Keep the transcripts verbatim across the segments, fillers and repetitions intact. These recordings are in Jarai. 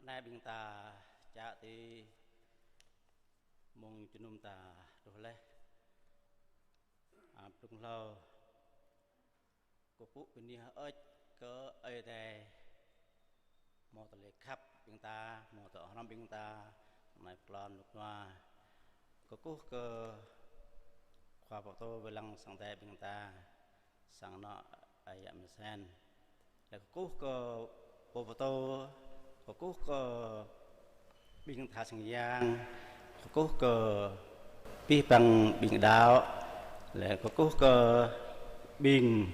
Anai ƀing ta čă tui mơ̆ng jơnum ta truh laih. A, blung hlâo kơkuh pơpŭ bơni hơơč kơ Ơi Adai hmâo tơlơi khăp ƀing ta, hmâo tơlơi hrŏm ƀing ta, anai pơklŏn rơnŭk rơnua. Kơkuh kơ khua pơtô wai lăng sang Ơi Adai ƀing ta, sang anŏ Ơi Yă Mơsen. Laih kơkuh kơ pô pơtô, kơkuh kơ ƀing tha sang yang, kơkuh kơ abih bang ƀing đaŏ, laih kơkuh kơ ƀing,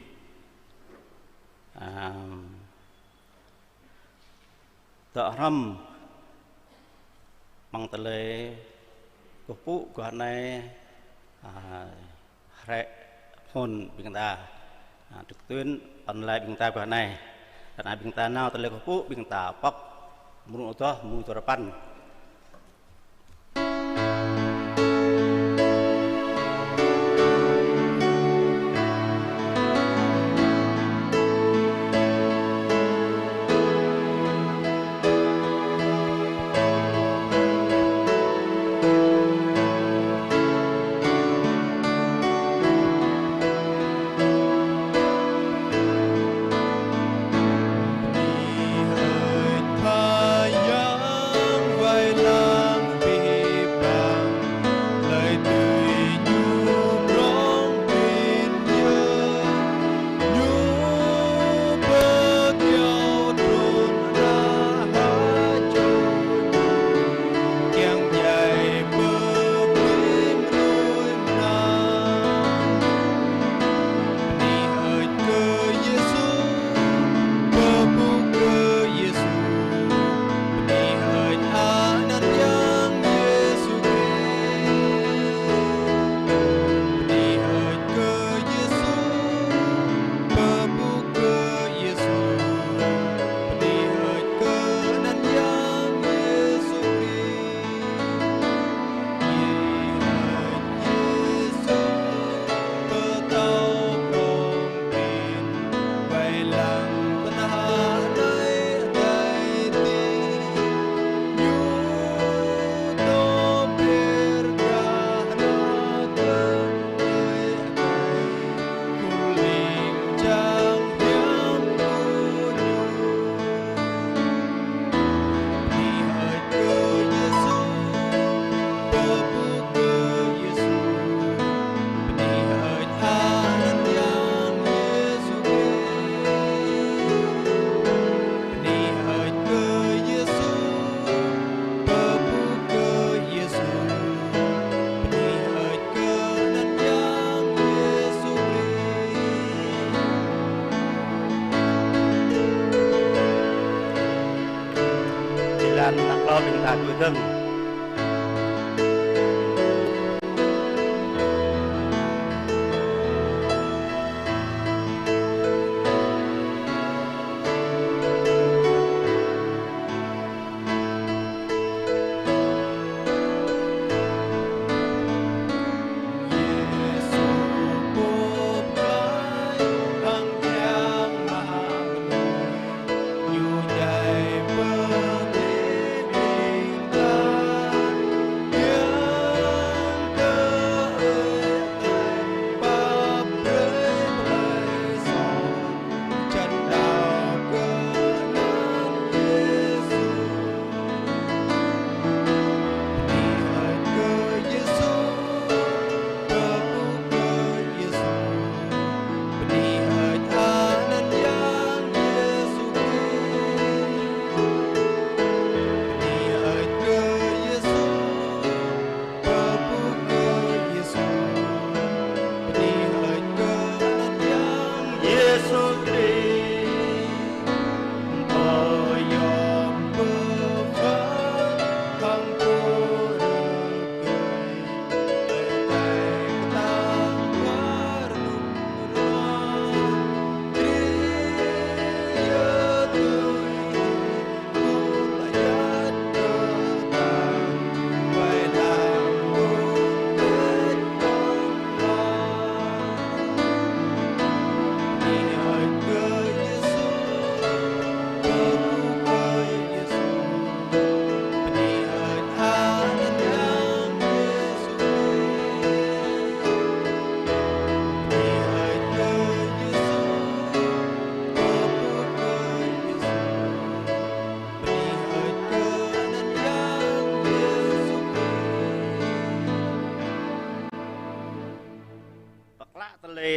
a, dŏ hrŏm amăng tơlơi kơkuh pơpŭ kơ anai, a, hrĕ phôn ƀing ta, a, trực tuyến online ƀing ta kơ anai. Kơ anai ƀing ta nao tơlơi kơkuh pơpŭ ƀing ta pŏk mơnŭ adoh mơnŭ tơrơpăn. Jơlan ta klâo ƀing ta gơ̆ dơ̆ng.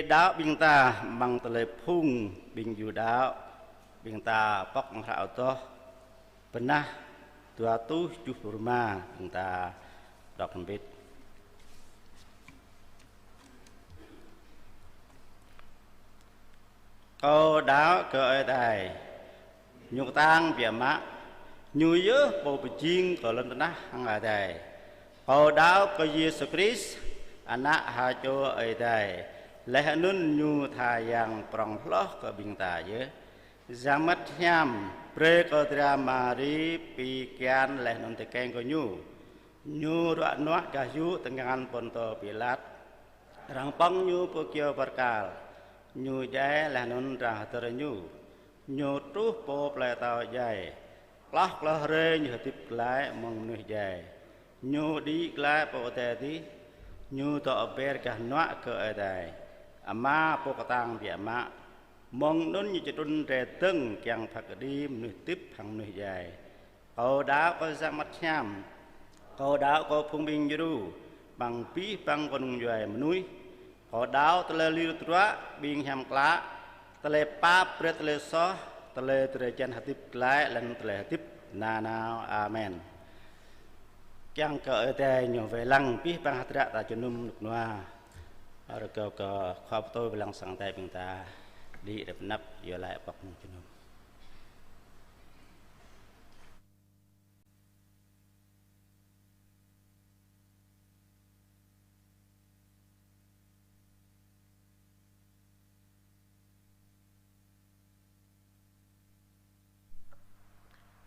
Đaŏ ƀing ta amăng tơlơi phung ƀing Yuđa, ƀing ta pŏk hră adoh, bơnah dua rơtuh tơjuh pluh rơma, ƀing ta đŏk hơbĭt. Kâo đaŏ kơ Ơi Adai, Ñu kơtang biă mă, Ñu yơh Pô pơjing kơ lŏn tơnah hăng adai. Kâo đaŏ kơ Yêsu Krist, Ană ha čô Ơi Adai, laih anŭn Ñu tha yang prŏng hloh kơ ƀing ta yơh. Yang Bơngăt Hiam brơi kơ dra Mari pi kian laih anŭn tơkeng kơ Ñu. Ñu ruă nuă gah yŭ tơngan Pôntô Pilat. Arăng pơ̆ng Ñu pơ kyâo bơrkal. Ñu djai laih anŭn arăng hơdơr Ñu. Ñu truh pơ plơi atâo djai. Hloh klâo hrơi Ñu hơdip glaĭ mơ̆ng mơnuih djai. Ñu đĭ glaĭ pơ adai adih. Ñu dŏ ber gah hnuă kơ Ơi Adai Ama Pô kơtang biă mă. Mơ̆ng anŭn Ñu či trŭn rai dơ̆ng kiăng phat kơđi mơnuih hơdip hăng mơnuih djai. Kâo đaŏ kơ Yang Bơngăt Hiam. Kâo đaŏ kơ phung ƀing djru, amăng abih bang kơnung djuai mơnuih. Kâo đaŏ tơlơi lir tơdruă ƀing hiam klă, tơlơi pap brơi tơlơi soh, tơlơi drơi jan hơdip glaĭ, laih anŭn tơlơi hơdip nanao. Amen. Kiăng kơ Ơi Adai Ñu wai lăng abih bang hơdră ta jơnum rơnŭk rơnua. Rơkâo kơ khua pơtô wai lăng sang Ơi Adai ƀing ta đĭ rơp năp, yua laĭ pŏk mơ̆ng jơnum.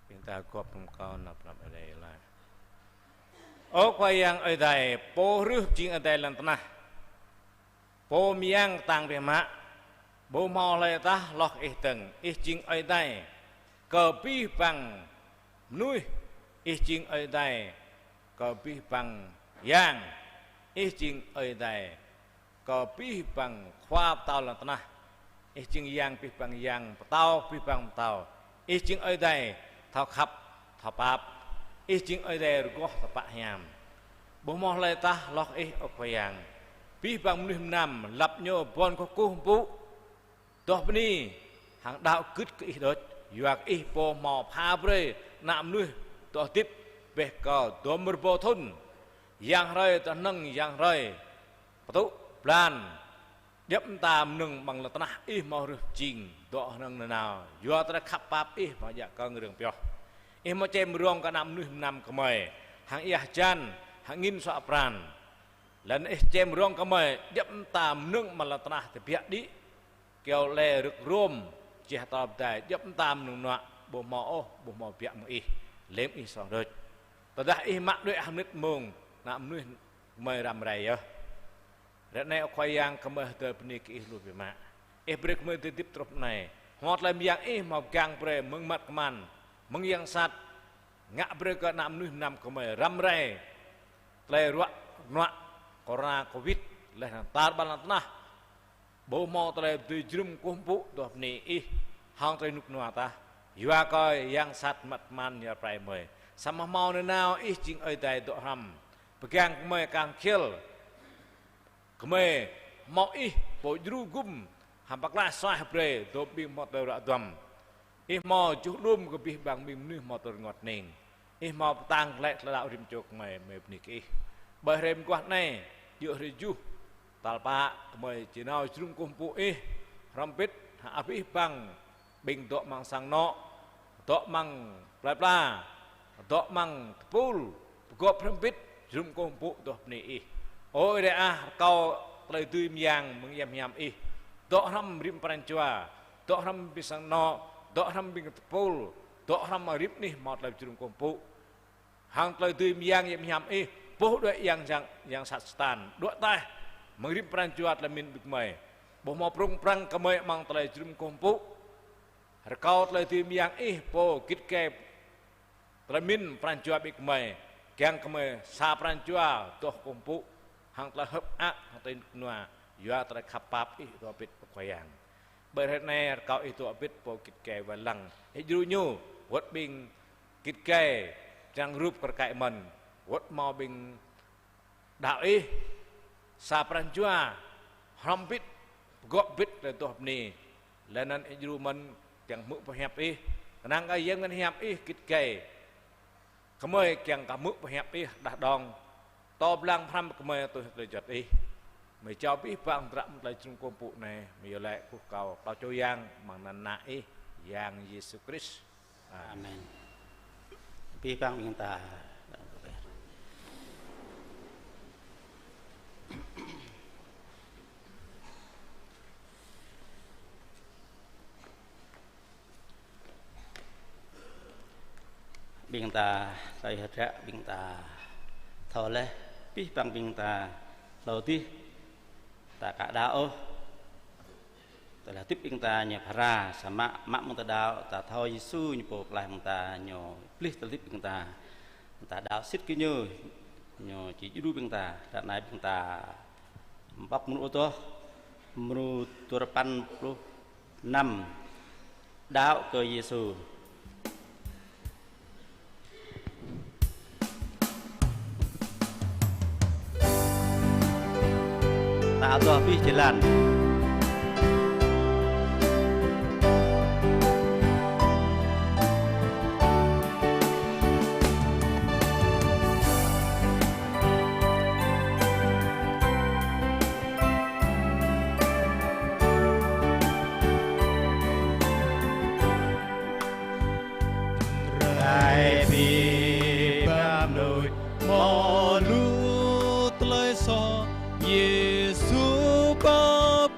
Ƀing ta gŏp hrŏm kâo nao pơnăp Ơi Adai laĭ. Ơ Khua Yang Ơi Adai, Pô hrih pơjing adai lŏn tơnah, Pô mơyang kơtang biă mă, ƀu hmâo hlơi tah hloh Ih dơ̆ng. Ih jing Ơi Adai kơ abih bang mơnuih, Ih jing Ơi Adai kơ abih bang yang, Ih jing Ơi Adai kơ abih bang khua pơtao lŏn tơnah. Ih jing Yang abih bang yang, Pơtao abih bang pơtao. Ih jing Ơi Adai thâo khăp, thâo pap. Ih jing Ơi Adai rơgoh tơpă hiam. Ƀu hmâo hlơi tah hloh Ih, ơ Khua Yang. Abih bang mơnuih mơnam lăp ñu ƀôn kơkuh kơkuh pơpŭ, adoh bơni hăng đaŏ gưt kơ Ih đôč, yua kơ Ih Pô hmâo pha brơi ană mơnuih dŏ hơdip ƀơi kơ dôm rơbâo thŭn. Yang hrơi dŏ hơnơ̆ng, yang hrơi pơtŭ blan. Djŏp mơta mơnơ̆ng amăng lŏn tơnah Ih hmâo hrih pơjing dŏ hơnơ̆ng nanao, yua tơlơi khăp pap Ih hmâo djă kơ̆ng rơ̆ng pioh. Ih hmâo čem rông kơ ană mơnuih mơnam gơmơi hăng ia hơjan, hăng angin suă pran. Laih anŭn Ih čem rông gơmơi djŏp mơta mơnơ̆ng amăng lŏn tơnah tơbiă đĭ. Kyâo lĕ rơ̆k rôm, čih tơlơi pơdai, djŏp mơta mơnơ̆ng mơnuă, ƀu hmâo ôh, ƀu hmâo biă mơ̆ng Ih, lem Ih song đôč. Tơdah Ih mă đuaĭ hăng mơnit mông, ană mơnuih gơmơi răm rai yơh. Ră anai, ơ Khua Yang, gơmơi hơdơr bơni kơ Ih lu biă mă. Ih brơi gơmơi dŏ hơdip truh anai. Hmâo tơlơi mơyang Ih hmâo pơgang brơi mơ̆ng măt kơman, mơ̆ng yang sat, ngă brơi kơ ană mơnuih mơnam gơmơi răm rai. Tơlơi ruă nuă corona covid, laih anŭn tar ƀar lŏn tơnah. Ƀu hmâo tơlơi dưi jơnum kơkuh pơpŭ adoh bơni Ih hăng tơlơi rơnŭk rơnua tah. Yua kơ yang sat măt kơman yua prai gơmơi. Samơ̆ hmâo nanao Ih jing Ơi Adai dŏ hrăm. Pơgang gơmơi kang khil. Gơmơi hmâo Ih pô djru gum, hăng pơklaih suaih brơi, dôm ƀing hmâo tơlơi ruă duăm. Ih hmâo juh alum kơ abih bang ƀing mơnuih hmâo tơlơi rơngot hơning. Ih hmâo pơtang glaĭ tơlơi đaŏ rĭm čô gơmơi, gơmơi bơni kơ Ih. Ƀơi hrơi mơguah anai, djơ̆ hrơi tơjuh tal pă, gơmơi či nao jơnum kơkuh pơpŭ Ih, hrŏm hơbĭt hăng abih bang ƀing dŏ amăng sang anŏ, dŏ amăng plơi pla, dŏ amăng tơpul, pơgop hrŏm hơbĭt, jơnum kơkuh pơpŭ adoh bơni Ih. Ơ Ơi Adai ah, rơkâo tơlơi dưi mơyang mơ̆ng Yang Hiam Ih dŏ hrŏm rĭm pran jua, dŏ hrŏm ƀing sang anŏ, dŏ hrŏm ƀing tơpul, dŏ hrŏm rĭm anih hmâo tơlơi jơnum kơkuh pơpŭ. Hăng tơlơi dưi mơyang Yang Hiam Ih, puh đuaĭ yang, yang, yang sat Satan, đuaĭ taih mơ̆ng rĭm pran jua tơlơi mĭn ƀing gơmơi. Ƀu hmâo prŭng prăng gơmơi amăng tơlơi jơnum kơkuh pơpŭ. Rơkâo tơlơi dưi mơyang Ih pô git gai tơlơi mĭn pran jua ƀing gơmơi, kiăng gơmơi sa pran jua dŏ kơkuh pơpŭ, hăng tơlơi hơ̆k mơak, hăng tơlơi rơnŭk rơnua, yua tơlơi khăp pap Ih dŏ hơbĭt, ơ Khua Yang. Ƀơi hrơi anai rơkâo Ih dŏ hơbĭt pô git gai wai lăng. Ih djru ñu, wơ̆t ƀing git gai, čang rup kơ rơkơi mơ̆n, wơ̆t hmâo ƀing đaŏ Ih, sa pran jua, hrŏm hơbĭt, pơgŏp bĭt tơlơi adoh bơni. Laih anŭn ih djru mơ̆n kiăng hmư̆ pơhiăp ih. Kơnang kơ yang ngăn hiăp ih git gai. Gơmơi kiăng kơ hmư̆ pơhiăp ih đah đong. Pơtô blang pơhrăm gơmơi tui hăng tơlơi juăt ih. Gơmơi jao abih bang tơdruă mơ̆ng tơlơi jơnum kơkuh pơpŭ anai, gơmơi iâu laĭ kơkuh kâo pơtao čô yang amăng anăn Ană ih, Yang Yêsu Krist. Amen. Amen. Abih bang ƀing ta. Ƀing ta, tơlơi hơdră ƀing ta thâo laih, abih bang ƀing ta hlâo adih, ta ka đaŏ ôh. Tơlơi hơdip ƀing ta ñu phara, samơ̆ mă mơ̆ng ta đaŏ, ta thâo Yêsu ñu pô pơklaih ƀing ta, ñu pơplih tơlơi hơdip ƀing ta. Ta đaŏ sĭt kơ ñu, ñu či djru ƀing ta, ră anai ƀing ta pŏk mrô adoh, mrô duapăn pluh năm. Đaŏ kơ Yêsu. Ta adoh abih jơlan. Rai abih bang mơnuih hmâo lu tơlơi soh, Yêsu pơ̆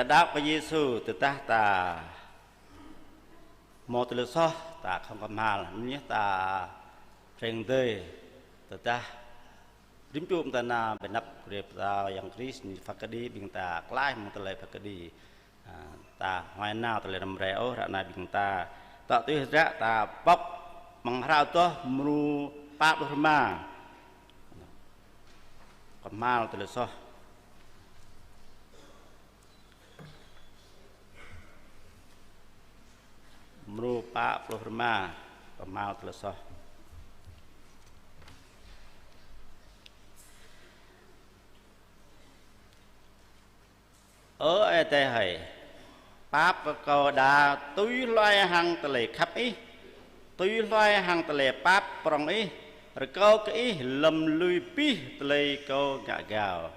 đaŏ kơ Yêsu, tơdah ta hmâo tơlơi soh, ta khŏm kơhma̱l, anŭn yơh ta hrĕng dơi, tơdah rĭm čô ƀing ta nao ƀơi anăp grê pơtao Yang Krist, ñu phat kơđi ƀing ta klaih mơ̆ng tơlơi phat kơđi. A, ta huai nao tơlơi răm rai ôh, ră anai ƀing ta tŏ tui hơdră ta pŏk amăng hră adoh mrô pă pluh rơma. Kơhma̱l tơlơi soh. Mrô pă pluh rơma, kơhma̱l tơlơi soh. Ơ Ơi Adai hơi, pap kơ kâo đa tui hluai hăng tơlơi khăp Ih, tui hluai hăng tơlơi pap prŏng Ih, rơkâo kơ Ih lơ̆m lui abih tơlơi kâo ngă gao.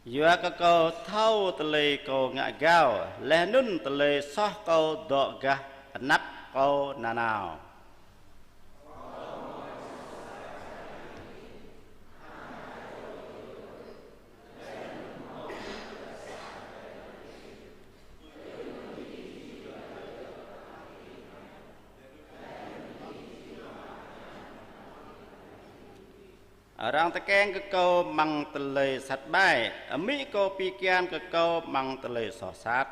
Yua kơ kâo thâo tơlơi kâo ngă gao, laih anŭn tơlơi soh kâo dŏ gah anăp kâo nanao. Arăng tơkeng kơ kâo amăng tơlơi sat ƀai, amĭ kâo pi kian kơ kâo amăng tơlơi soh sat.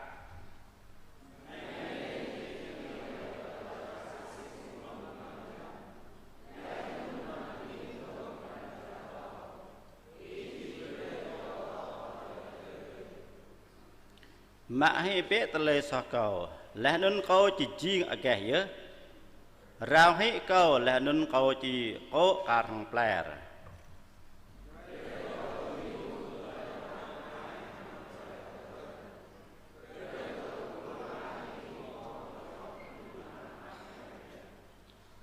Mă hĭ bĕ tơlơi soh kâo, laih anŭn kâo či jing agaih yơh. Rao hĭ kâo, laih anŭn kâo či kô̆ kar hăng pler.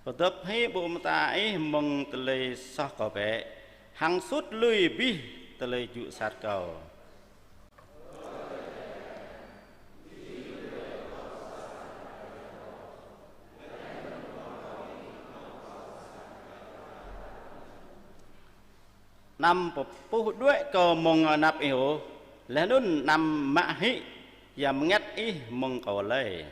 Pơdŏp hĭ ƀô̆ mơta Ih mơ̆ng tơlơi soh kâo bĕ, hăng sut lui abih tơlơi jŭ sat kâo. Anăm pơpuh đuaĭ kâo mơ̆ng anăp Ih ôh, laih anŭn anăm mă hĭ Yang Bơngăt Ih mơ̆ng kâo lơi.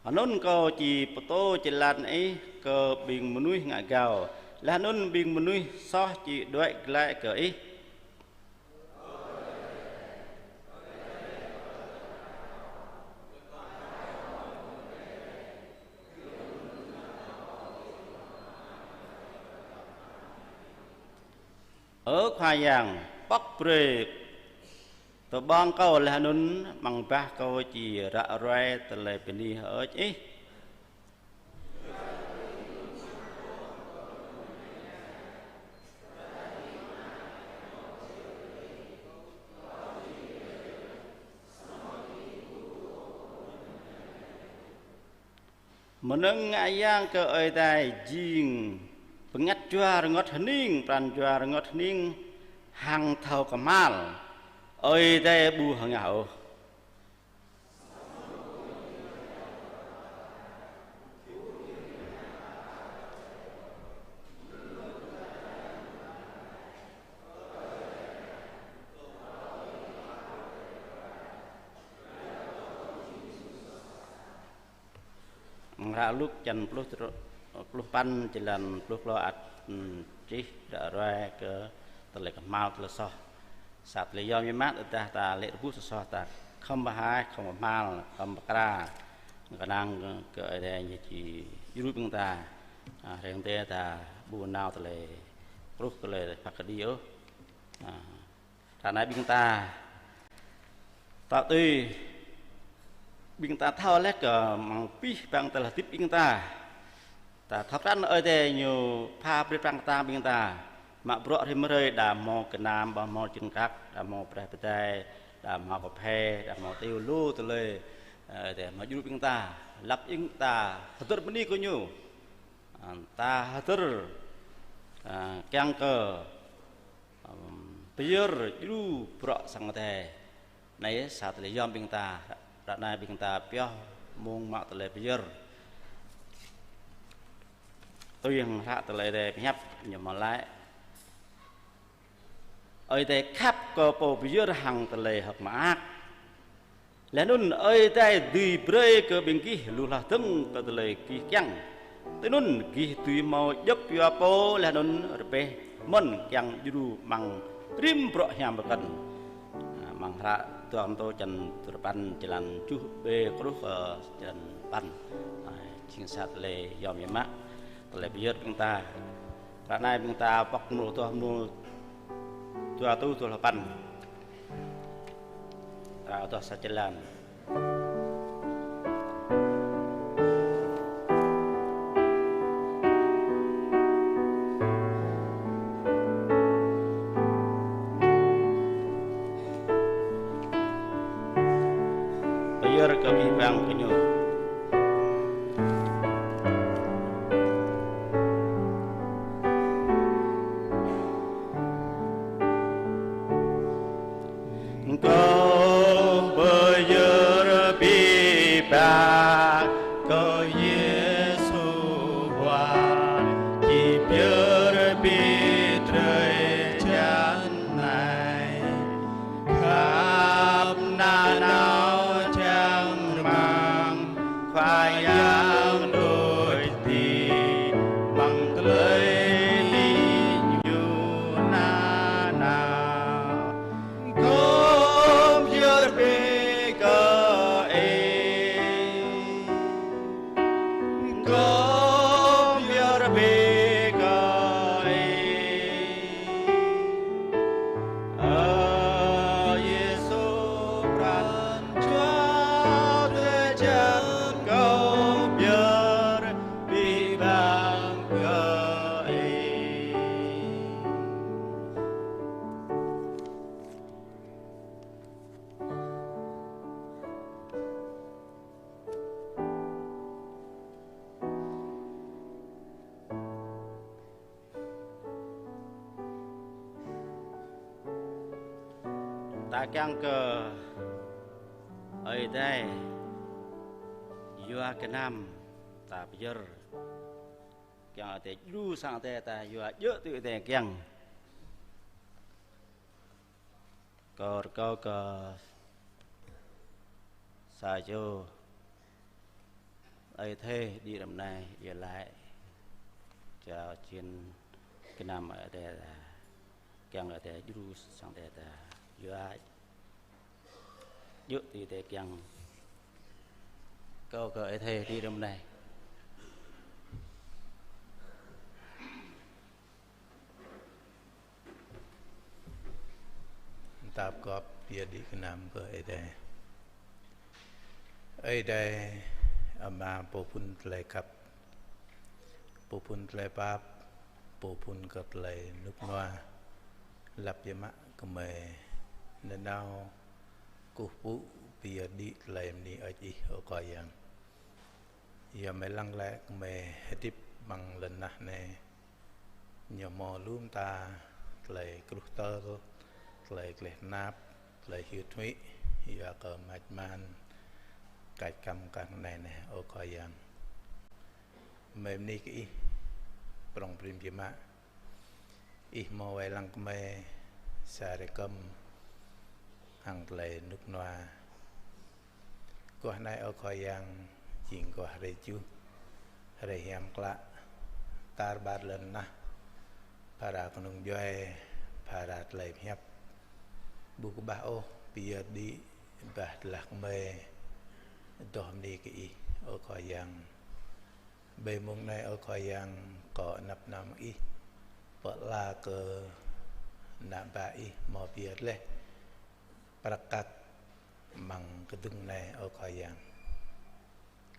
Anŭn kâo či pơtô jơlan Ih kơ ƀing mơnuih ngă gao, laih anŭn ƀing mơnuih soh či đuaĭ glaĭ kơ Ih. Ơ Khua Yang, pŏk brơi tơƀơ̆ng kâo laih anŭn amăng bah kâo či ră ruai tơlơi bơni hơơč Ih. Mơnơ̆ng ngă yang kơ Ơi Adai jing bơngăt jua rơngot hơning, pran jua rơngot hơning hăng thâo kơhma̱l, Ơi Adai ƀu hơngah ôh. Amăng hră Luk čăn pluh, pluh păn, jơlan pluh klâo ăt, ưm, čih ră ruai kơ tơlơi kơhma̱l tơlơi soh. Sa tơlơi yom biă mă tơdah ta lê̆ rơbuh tơlơi soh ta khŏm pơhaih, khŏm kơhma̱l, khŏm pơkra. Kơnang kơ Ơi Adai ñu či djru ƀing ta. A, hrĕng tê ta ƀu nao tơlơi kruh tơlơi phat kơđi ôh. A, ră anai ƀing ta tŏ tui, ƀing ta thâo laih kơ amăng abih bang tơlơi hơdip ƀing ta. Ta thâo krăn Ơi Adai ñu pha brơi prăng kơtang ƀing ta. Mă bruă rĭm hrơi đa hmâo gơnam, đa hmâo čơkăk, đa hmâo preh pơdai, đa hmâo kơphê, đa hmâo tui lu tơlơi, ơ, Ơi Adai hmâo djru ƀing ta. Lăp ing ta hơdơr bơni kơ ñu. Ơ, ta hơdơr, ơ, kiăng kơ, ưm, Pơyơr djru bruă sang Adai. Anai sa tơlơi yom ƀing ta, ră anai ƀing ta pioh mông mă tơlơi pơyơr. Tui hăng hră tơlơi Adai pơhiăp ñu mơ̆ laĭ: Ơi Adai khăp kơ pô pơyơr hăng tơlơi hơ̆k mơak. Laih anŭn Ơi Adai dưi brơi kơ ƀing gih lu hloh dơ̆ng kơ tơlơi gih kiăng. Tui anŭn gih dưi hmâo djŏp yua pô laih anŭn rơbeh mơ̆n kiăng djru amăng rĭm bruă hiam pơkŏn. Amăng hră Dua Kôrintô črăn duapăn jơlan tơjuh ƀơi truh kơ jơlan sapăn. Jing sa tơlơi yom yơh mă. Tơlơi pơyơr ƀing ta. Ră anai ƀing ta pŏk mơnuih tuh mơnuih dua rơtuh dua pluh sapăn. Ră tuh sa jơlan. Pơyơr kơ abih bang gơñu. Kâo pơyơr abih bang kơ Yêsu Khua, či pơyơr abih drơi jăn anai. Khăp nanao čang rơmang Khua Yang đôč dih, amăng tơlơi dih Ñu nanao. Kâo pơyơr bĕ kơ Ih. Kâo pơyơr bĕ kơ Ih. Ơ Yêsu pran jua drơi jăn, kâo pơyơr abih bang kơ Ih. Ta kiăng kơ Ơi Adai yua gơnam ta pơyơr. Kiăng Ơi Adai djru sang Adai ta yua djơ̆ tui Ơi Adai kiăng. Kâo rơkâo kơ sa čô ơi thê đĭ răm anai iâu laĭ. Čao čin gơnam Ơi Adai ta. Kiăng Ơi Adai djru sang Adai ta. Yua djơ̆ tui Adai kiăng. Kâo kơ ơi thê đĭ răm anai. Ta pơgop pơyơr đĭ gơnam kơ Ơi Adai. Ơi Adai, Ama pô phŭn tơlơi khăp, pô phŭn tơlơi pap, pô phŭn kơ tơlơi rơnŭk rơnua. Lăp biă mă gơmơi nanao kơkuh pơpŭ pơyơr đĭ tơlơi bơni hơơč Ih, ơ Khua Yang. Yua mơi lăng glaĭ gơmơi hơdip amăng lŏn tơnah anai, ñu hmâo lu mơta tơlơi kruh tơl, tơlơi gleh tơnap, tơlơi hyưt huĭ, yua kơ mač man, kač kăm kang anai neh, ơ Khua Yang. Mơi bơni kơ Ih, prŏng prin biă mă. Ih hmâo wai lăng kơ mơi sa hrơi kơm hăng tơlơi rơnŭk rơnua. Guah anai, ơ Khua Yang, jing guah hrơi tơjuh, hrơi hiam klă, tar ƀar lŏn tơnah, phara kơnung djuai, phara tơlơi pơhiăp. Ƀu kơƀah ôh, pơyơr đĭ, bah tơlah kơ mơi adoh bơni kơ Ih, ơ Khua Yang. Ƀơi mông anai, ơ Khua Yang, kâo anăp nao mơ̆ng Ih, pơala kơ ană bă Ih hmâo pơyơr laih prăk kăk amăng kơdung anai, ơ Khua Yang.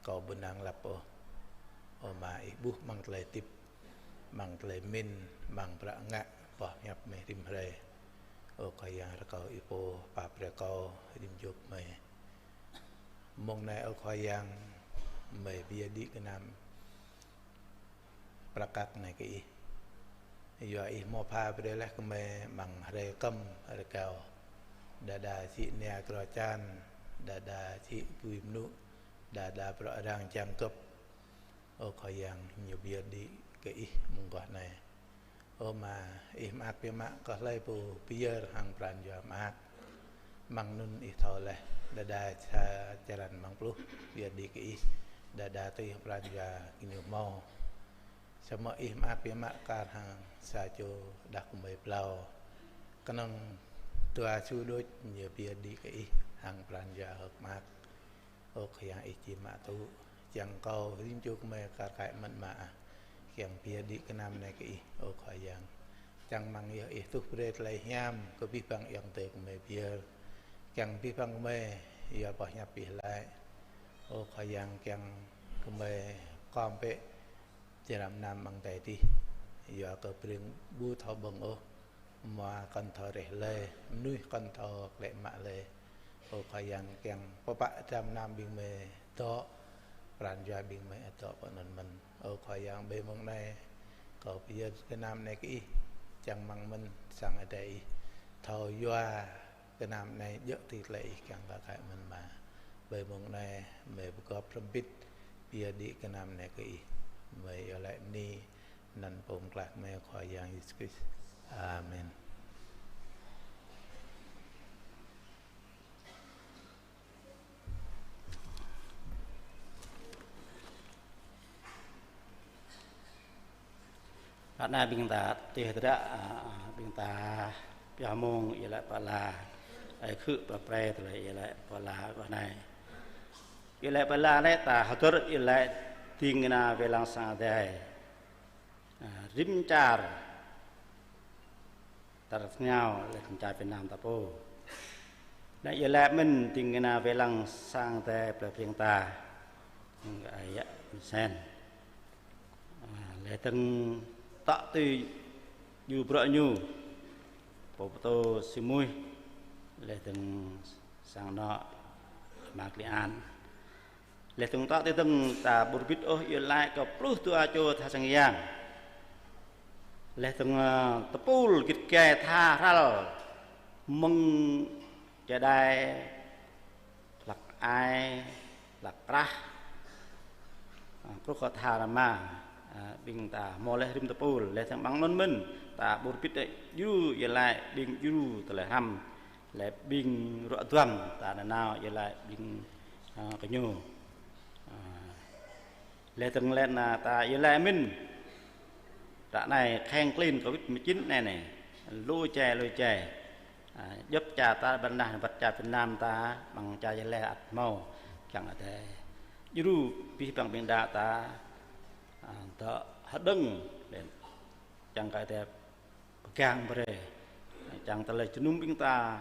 Kâo ƀu năng lăp ôh. Ơ Ama, Ih ƀuh amăng tơlơi hơdip, amăng tơlơi pơmĭn, amăng bruă ngă boh pơhiăp mơi rĭm hrơi. Ơ Khua Yang, rơkâo Ih pô pap brơi kâo rĭm čô mơi. Mông anai, ơ Khua Yang, mơi pơyơr đĭ gơnam prăk kăk anai kơ Ih. Yua Ih hmâo pha brơi laih kơ gơmơi amăng hrơi kơm rơgao. Đơđa sĭ nia kro čan, đơđa sĭ bui mơnŭ, đơđa bruă arăng čang gŏp. Ơ Khua Yang, ñu pơyơr đĭ kơ Ih mơguah anai. Ơ Ama, Ih mơak biă mă kơ hlơi pô pơyơr hăng pran jua mơak. Amăng anŭn Ih thâo laih, đơđa sa črăn amăng pluh pơyơr đĭ kơ Ih, đơđa tui pran jua gơñu hmâo. Samơ̆ Ih mơak biă mă kar hăng sa čô đah kơmơi plao. Kơnơ̆ng dua su đôč ñu pơyơr đĭ kơ Ih hăng pran jua hơ̆k mơak. Ơ Khua Yang, Ih či mă tŭ, čang kâo rĭm čô gơmơi kar kaĭ mơ̆n Ama ah, kiăng pơyơr đĭ gơnam anai kơ Ih, ơ Khua Yang. Čang amăng yơh Ih tuh brơi tơlơi hiam kơ abih bang ayŏng adơi gơmơi pơyơr. Kiăng abih bang gơmơi yua boh hiăp Ih laĭ. Ơ Khua Yang, kiăng gơmơi khŏm bĕ jơnum gơnam amăng adai adih. Yua kơ Breng ƀu thâo ƀơ̆ng ôh, hmua kŏn thâo rĕh lơi, mơnuih kŏn thâo klĕ mă lơi. Ơ Khua Yang, kiăng pơpă jơnum gơnam ƀing gơmơi dŏ, pran jua ƀing gơmơi dŏ pơ anŭn mơ̆n. Ơ Khua Yang, ƀơi mông anai kâo pơyơr gơnam anai kơ Ih, čang amăng mơ̆n sang Ơi Adai Ih thâo yua gơnam anai djơ̆ tui tơlơi Ih kiăng kar kaĭ mơ̆n Ama. Ƀơi mông anai gơmơi pơgop hrŏm hơbĭt pơyơr đĭ gơnam anai kơ Ih. Gơmơi iâu laĭ bơni anăn Pô Pơklaih gơmơi Khua Yang Yêsu Krist. Amen. Ră anai ƀing ta tih tơdră, a, ƀing ta pioh mông iâu laĭ pơala, ơi khư̆ pơprê tơlơi iâu laĭ pơala ră anai. Iâu laĭ pơala anai ta hơdơr iâu laĭ ding kơna wai lăng sang Adai. A, rĭm čar ta rơngiao laih dơ̆ng čar Việt Nam ta pô. Anai iâu laĭ mơ̆n ding kơna wai lăng sang Adai plei Breng ta. Ayă Mơsen. A, laih dơ̆ng tŏ tui djru bruă ñu, pô pơtô Simuih, laih dơ̆ng sang anŏ Ama Kli An. Laih dơ̆ng tŏ tui dơ̆ng ta ƀu rơbit ôh iâu laĭ kơ pluh dua čô tha sang yang. Laih dơ̆ng, ơ, tơpul git gai tha hrăl mơ̆ng čơđai, hlăk ai, hlăk krah. A, truh kơ tha rơma, a, ƀing ta hmâo laih rĭm tơpul, laih dơ̆ng amăng anŭn mơ̆n, ta ƀu rơbit djru iâu laĭ ƀing djru tơlơi hrăm. Laih ƀing ruă duăm ta nanao iâu laĭ ƀing, a, kơ ñu. A, laih dơ̆ng laih anŭn ta iâu laĭ mơ̆n. Ră anai kheng klin Covid mười chín anai anai. Lu čai, lu čai. A, djŏp čar ta ƀơi anai, wơ̆t čar Việt Nam ta, amăng čar Gia Lai ăt hmâo kiăng Adai djru abih bang ƀing đaŏ ta, a, dŏ hơđơ̆ng, kiăng kơ Adai pơgang brơi. Čang tơlơi jơnum ƀing ta,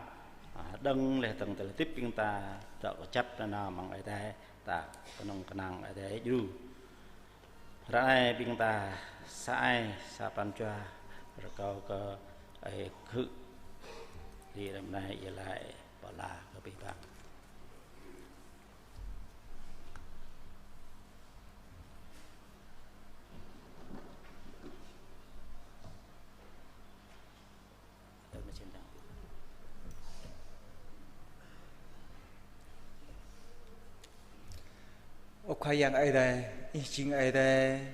a, hơđơ̆ng laih dơ̆ng tơlơi hơdip ƀing ta, dŏ kơjăp nanao amăng Ơi Adai ta, kơnơ̆ng kơnang Ơi Adai djru. Ră anai ƀing ta sa ai, sa pran jua, rơkâo kơ ơi khư̆. Ri răm anai iâu laĭ pơala kơ abih bang. Ơ Khua Yang Ơi Adai, Ih jing Ơi Adai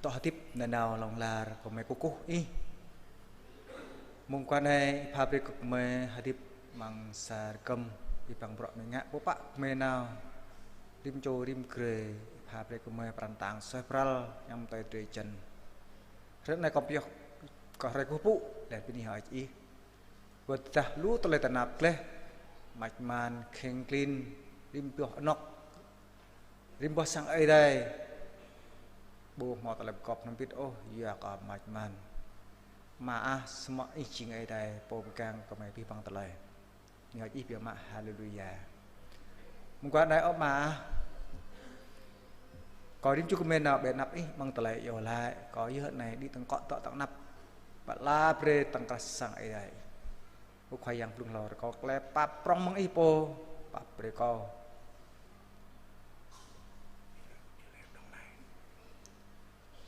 dŏ hơdip nanao hlŏng lar kơ gơmơi kơkuh Ih. Mông guah anai Ih pha brơi kơ gơmơi hơdip amăng sa rơkơm, abih bang bruă gơmơi ngă, pơpă gơmơi nao, rĭm čô rĭm grê, Ih pha brơi kơ gơmơi pran tang suaih pral, ñăm tơi drơi jăn. Ră anai kâo pioh kơ hrơi kơkuh pơpŭ, laih bơni hơơč Ih. Wơ̆t tơdah lu tơlơi tơnap gleh, mač man, kheng klin, rĭm boh anŏk, rĭm boh sang Ơi Adai, ƀu hmâo tơlơi pơgop hnam bit ôh, yua kơ mač man. Ama ah, samơ̆ Ih jing Ơi Adai, Pô pơgang kơ gơmơi abih bang tơlơi. Ngă Ih biă mă, haleluya. Mơguah anai ơ Ama ah, kâo rĭm čô gơmơi nao ƀơi anăp Ih amăng tơlơi iâu laĭ, kâo yơh anai đĭ tơ̆ng akŏ dŏ tơ̆ng anăp. Pơala brơi tơ̆ng krah sang Ơi Adai. Ơ Khua Yang blung hlâo, rơkâo tơlơi pap prŏng mơ̆ng Ih pô, pap brơi kâo.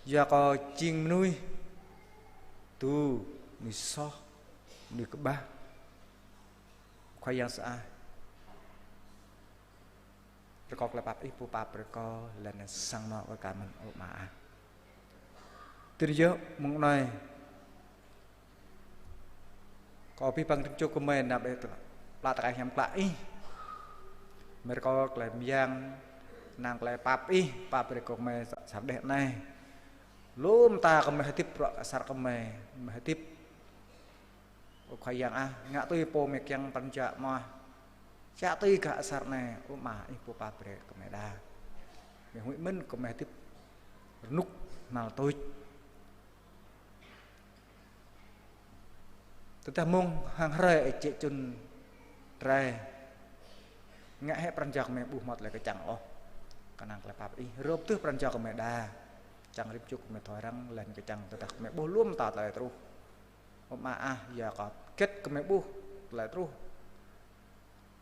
Yua kâo jing mơnuih, Tui, mơnuih soh, mơnuih kơƀah. Khua Yang sơai. Rơkâo tơlơi pap Ih pơpap brơi kâo, laih anŭn sang anŏ kơ kar mơ̆n, ơ Ama ah. Tui anŭn yơh mơ̆ng anai, kâo abih bang rĭm čô gơmơi nao đe pla tơkai hiam klă Ih. Mơ̆ rơkâo tơlơi mơyang, năng tơlơi pap Ih, pap brơi kơ gơmơi sa-, sa đeh anai. Lŏm ta gơmơi hơdip bruă asar gơmơi, gơmơi hơdip. Ơ Khua Yang ah, ngă tui pô mơi kiăng pran jua mơ̆n. Čă tui gah asar anai, ơ Ama, Ih pơpap brơi kơ gơmơi đa. Mơi huĭ mơ̆n gơmơi hơdip rơnŭk hnal tuč. Tơdah mông hăng hrơi ih jĕ čun rai, ngă hĭ pran jua gơmơi ƀuh hmâo tơlơi kơčăng ôh. Kơnang tơlơi pap Ih, rơp tơ̆ pran jua gơmơi đa. Čang rĭm čô gơmơi thâo răng, laih anŭn kơčăng tơdah gơmơi ƀuh lŏm ta tơlơi truh. Ơ Ama ah, yua kơ hơget gơmơi ƀuh tơlơi truh.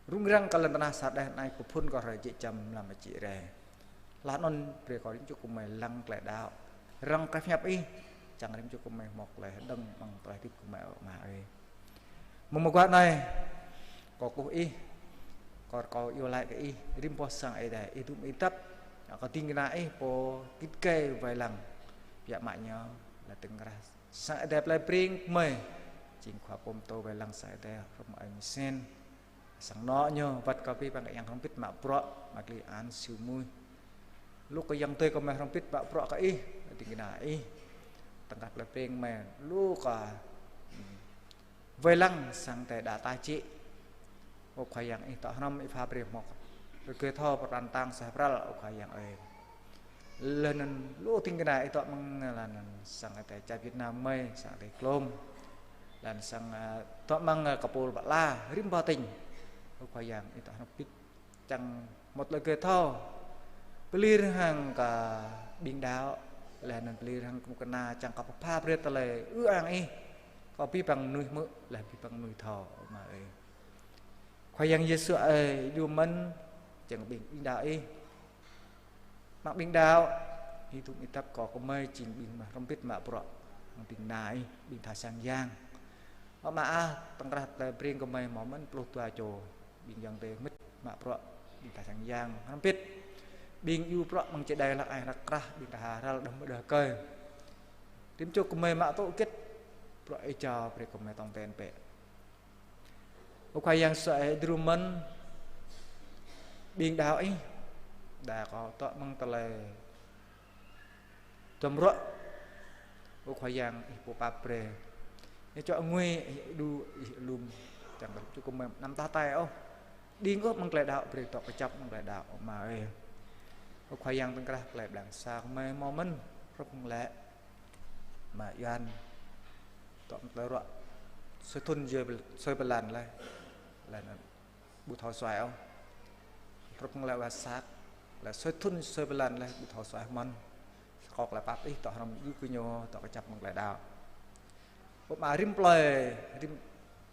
Rŭng răng kơ lŏn tơnah sa đeh anai pơphun kơ hrơi jĕ čăm mlam či rai. Laih anŭn brơi kơ rĭm čô gơmơi lăng tơlơi đaŏ. Răng tơlơi pơhiăp Ih, čang rĭm čô gơmơi hmâo tơlơi hơđơ̆ng amăng tơlơi hơdip gơmơi, ơ Ama ơi. Mơ̆ng mơguah anai, kâo kơkuh Ih, kâo rơkâo iâu laĭ kơ Ih, rĭm boh sang Ơi Adai, Ih dŏ mơ̆ng tơlơi pap, kơ ding kơna Ih pô git gai wai lăng. Biă mă ñu, laih tơ̆ng krah sang Ơi Adai plei Breng gơmơi, jing khua pơtô wai lăng sang Ơi Adai, hrŏm ơi Misen. Sang anŏ ñu, wơ̆t kơ abih bang yang hrŏm hơbĭt mă bruă, mă kli an siu mui. Lu kơ yang tơi gơmơi hrŏm hơbĭt mă bruă kơ Ih, ding kơna Ih. Tơ̆ng krah plei Breng gơmơi, lu kơ, hmm, wai lăng sang Ơi Adai đa ta jĕ. Ơ Khua Yang, Ih dŏ hrŏm, Ih pap brơi hmâo rơgơi thâo pran tang sa pral, ơ Khua Yang ơi. Laih anŭn lu ding kơna Ih dŏ amăng, laih anŭn sang Ơi Adai čar Việt Nam gơmơi, sang Ơi Adai Klôm. Laih anŭn sang, ơ, dŏ amăng, ơ, kơpul pơala, rĭm boh tỉnh. Ơ Khua Yang, Ih dŏ hrŏm hơbĭt. Čang hmâo tơlơi rơgơi thâo. Pơlir hăng kơ ƀing đaŏ, laih anŭn pơlir hăng kơnuk kơna, čang kơ pơpha brơi tơlơi ư ang Ih kơ abih bang mơnuih hmư̆, laih abih bang mơnuih thâo, ơ Ama ơi. Khua Yang Yêsu ơi, Ih dŏ mơ̆n, čang ƀing, ƀing đaŏ Ih. Mă ƀing đaŏ, Ih dŏ mơ̆ng tơlơi pap kơ gơmơi jing ƀing mă hrŏm hơbĭt mă bruă, hăng ding kơna Ih, ƀing tha sang yang. Ơ Ama ah, tơ̆ng krah plei Breng gơmơi hmâo mơ̆n pluh dua čô, ƀing yang tơi hơmĭt mă bruă, ƀing tha sang yang hrŏm hơbĭt. Ƀing iâu bruă amăng čơđai lăng ai hrăk krah, ƀing tha hrăl đah mơ̆ đah kơi. Rĭm čô gơmơi mă tŭ hơget, bruă Ih jao brơi gơmơi tong ten bĕ. Ơ Khua Yang sơai, djru mơ̆n ƀing đaŏ Ih, đa kơ dŏ amăng tơlơi duăm ruă. Ơ Khua Yang, Ih pơpap brơi. Ih čŏk ngui, Ih đu, Ih lum, čang kơ čŭk kơ mơ̆ng anăm tah tai ôh. Đing ôh amăng tơlơi đaŏ, brơi dŏ kơčăp amăng tơlơi đaŏ, Ama ơi. Ơ Khua Yang, tơ̆ng krah tơlơi pơblang sa kơ mơi hmâo mơ̆n, hrŏm hăng lĕ Ama Yuan. Dŏ amăng tơlơi ruă, sui thŭn sui blan laih, laih anŭn ƀu thâo suaih ôh. Hrŏm hăng lĕ wa sat, laih sui thŭn sui blan laih ƀu thâo suaih mơ̆n. Rơkâo tơlơi pap Ih dŏ hrŏm iâu kơ ñu dŏ kơčăp amăng tơlơi đaŏ. Ơ Ama, rĭm plơi, rĭm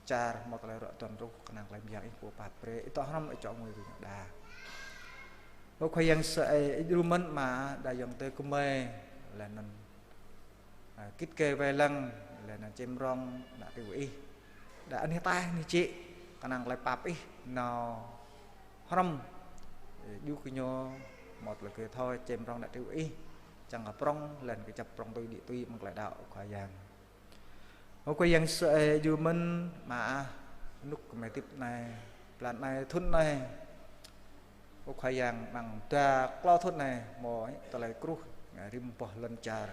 čar hmâo tơlơi ruă duăm truh, kơnang tơlơi mơyang Ih pơpap brơi, Ih dŏ hrŏm, Ih čŏk ngui kơ ñu đa. Ơ Khua Yang sơai, Ih djru mơ̆n Ama, đa yang tơi gơmơi, laih anŭn, a, git gai wai lăng, laih anŭn čem rong, ană triu Ih. Đa anih taih anih jĕ, kơnang tơlơi pap Ih nao hrŏm, iâu kơ ñu hmâo tơlơi rơgơi thâo čem rong ană triu Ih, čang kơ prŏng, laih anŭn kơčăp prŏng tui đĭ tui amăng tơlơi đaŏ, Khua Yang. Ơ Khua Yang sơai, djru mơ̆n Ama ah, rơnŭk gơmơi hơdip anai, blan anai, thŭn anai. Ơ Khua Yang, amăng dua klâo thŭn anai, hmâo tơlơi kruh, rĭm boh lŏn čar,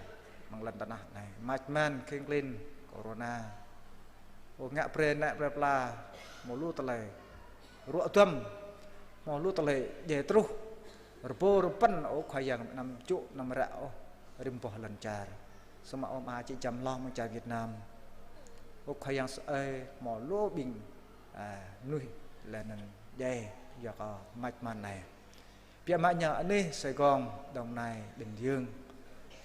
amăng lŏn tơnah anai, mač man, kheng klin, corona. Ơ, ngă brơi ană brơi pla, hmâo lu tơlơi ruă duăm, hmâo lu tơlơi djai truh, rơbâo rơpăn, ơ Khua Yang, anăm čŭ, anăm ră ôh, rĭm boh lŏn čar. Samơ̆ ơ Ama, či čăm hloh amăng čar Việt Nam. Ơ Khua Yang sơai, hmâo lu ƀing, a, mơnuih laih anŭn djai yua kơ mač man anai. Biă mă ñu anih Sài Gòn, Đồng Nai, Bình Dương,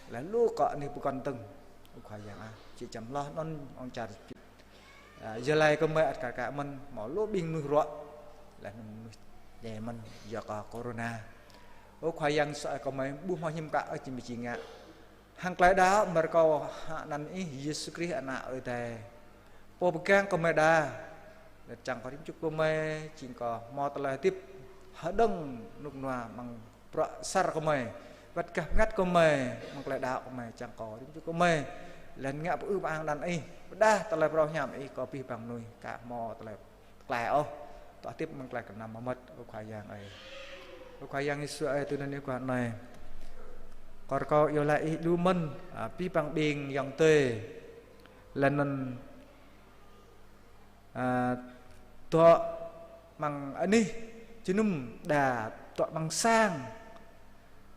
laih lu kơ anih pơkŏn dơ̆ng. Ơ Khua Yang ah, či čăm hloh anŭn amăng čar, a, Gia Lai gơmơi ăt kar kaĭ mơ̆n, hmâo lu ƀing mơnuih ruă, laih anŭn mơnuih djai mơ̆n yua kơ corona. Ơ Khua Yang sơai, gơmơi ƀu hmâo hiư̆m pă ôh či mơ̆ či ngă. Hăng tơlơi đaŏ mơ̆ rơkâo hăng anăn Ih Yêsu Krist Ană Ơi Adai. Pô pơgang kơ gơmơi đa. Lĕ čang kơ rĭm čô gơmơi, jing kơ hmâo tơlơi hơdip hơđong rơnŭk rơnua amăng bruă asar gơmơi. Wơ̆t gah bơngăt gơmơi, amăng tơlơi đaŏ gơmơi, čang kơ rĭm čô gơmơi. Lĕ ngă pơư pơang anăn Ih, pơdah tơlơi phrâo hiam Ih kơ abih bang mơnuih, aka hmâo tơlơi tơklaih ôh, tŏ hơdip amăng tơlơi kơnăm mơmŏt, ơ Khua Yang ơi. Ơ Khua Yang Yêsu ơi, tui anŭn yơh guah anai. Kâo rơkâo iâu laĭ Ih djru mơ̆n, a, abih bang ƀing ayŏng adơi. Lĕ anŭn, a, dŏ amăng anih jơnum đa dŏ amăng sang,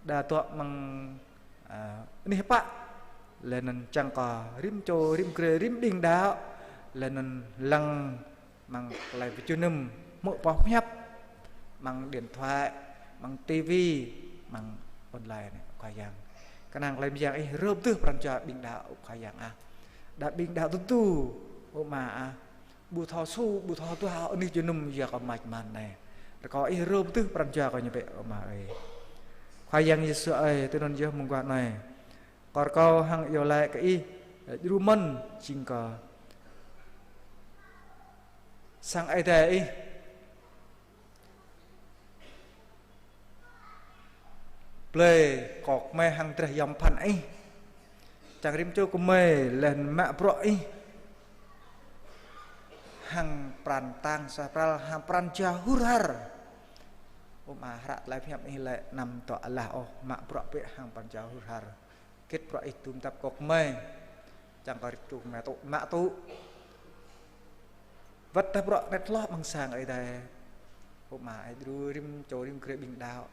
đa dŏ amăng, a, anih pă. Lĕ anŭn čang kơ rĭm čô, rĭm grê, rĭm ƀing đaŏ. Lĕ anŭn lăng amăng tơlơi pơjơnum, hmư̆ boh hiăp amăng điện thoại, amăng tivi, amăng online anai, Khua Yang. Kơnang tơlơi mơyang Ih rơp tơ̆ pran jua ƀing đaŏ, Khua Yang ah. Đa ƀing đaŏ tơdu, ơ Ama ah. Ƀu thâo su, ƀu thâo duah anih jơnum yua kơ măč măn anai. Rơkâo Ih rơp tơ̆ pran jua kơ ñu bĕ, ơ Ama ơi. Khua Yang Yêsu ơi, tui anŭn yơh mơguah anai. Kâo rơkâo hăng iâu laĭ kơ Ih, djru mơ̆n jing kơ sang Ơi Adai Ih. Blơi kơ gơmơi hăng drah yom pơphan Ih. Čang rĭm čô gơmơi lĕ mă bruă Ih. Hăng pran tang suaih pral, hăng pran jua hur har. Ơ Ama, hră tơlơi pơhiăp Ih lĕ anăm dŏ alah ôh, mă bruă bĕ hăng pran jua hur har. Hơget bruă Ih dŭm dăp kơ gơmơi. Čang kơ rĭm čô gơmơi tŭ, mă tŭ. Wơ̆t tơdah bruă anet hloh amăng sang Ơi Adai. Ơ Ama ơi, djru rĭm čô rĭm grê ƀing đaŏ.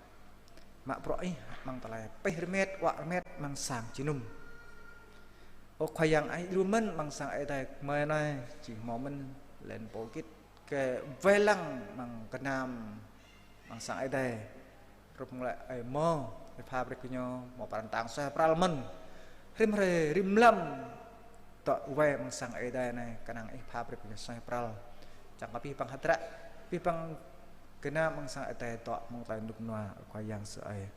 Mă bruă Ih amăng tơlơi pĕh rơmet, wă rơmet amăng sang jơnum. Ơ Khua Yang ơi, djru mơ̆n amăng sang Ơi Adai gơmơi anai, jing hmâo mơ̆n lĕ pô hơget kơ wai lăng amăng gơnam amăng sang Ơi Adai. Rup ngă lĕ ơi mơ̆, Ih pha brơi kơ ñu, hmâo pran tang suaih pral mơ̆n. Rĭm hrơi, rĭm mlam, dŏ wai amăng sang Ơi Adai anai, kơnang Ih pha brơi kơ ñu suaih pral. Čang kơ abih bang hơdră, abih bang gơnam amăng sang Ơi Adai dŏ amăng tơlơi rơnŭk rơnua, ơ Khua Yang Yêsu ơi.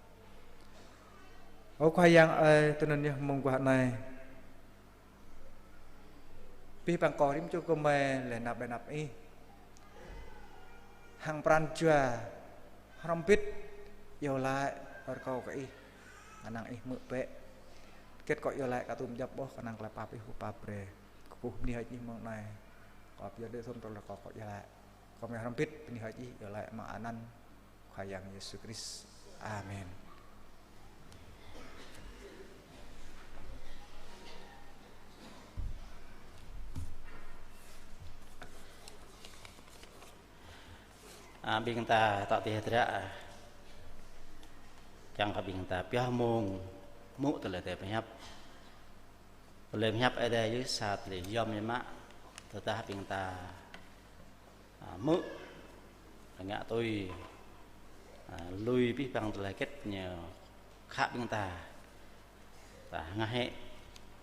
Ơ Khua Yang ơi, tui anŭn yơh mơguah anai. Abih bang kơ rĭm čô gơmơi lĕ năp đe năp Ih. Hăng pran jua hrŏm hơbĭt iâu laĭ rơkâo kơ Ih. Kơnang Ih hmư̆ bĕ. Hơget kâo iâu laĭ aka tŭm djŏp ôh, kơnang tơlơi pap Ih pap brơi. Kơkuh bơni hơơč Ih mơ̆ng anai. Kâo pơyơr đĭ thŭn tơlơi kâo iâu laĭ. Kâo mơ̆ hrŏm hơbĭt bơni hơơč Ih iâu laĭ amăng anăn Khua Yang Yêsu Krist. Amen. A, ƀing ta tŏ tih hơdră. Kiăng kơ ƀing ta pioh mông hmư̆ tơlơi Ơi Adai pơhiăp. Tơlơi pơhiăp Ơi Adai yơh sa tơlơi yom yơh mă. Tơdah ƀing ta, a, hmư̆, ngă tui, a, lui abih bang tơlơi hơget ñu khă ƀing ta. Ta hơngah hĭ,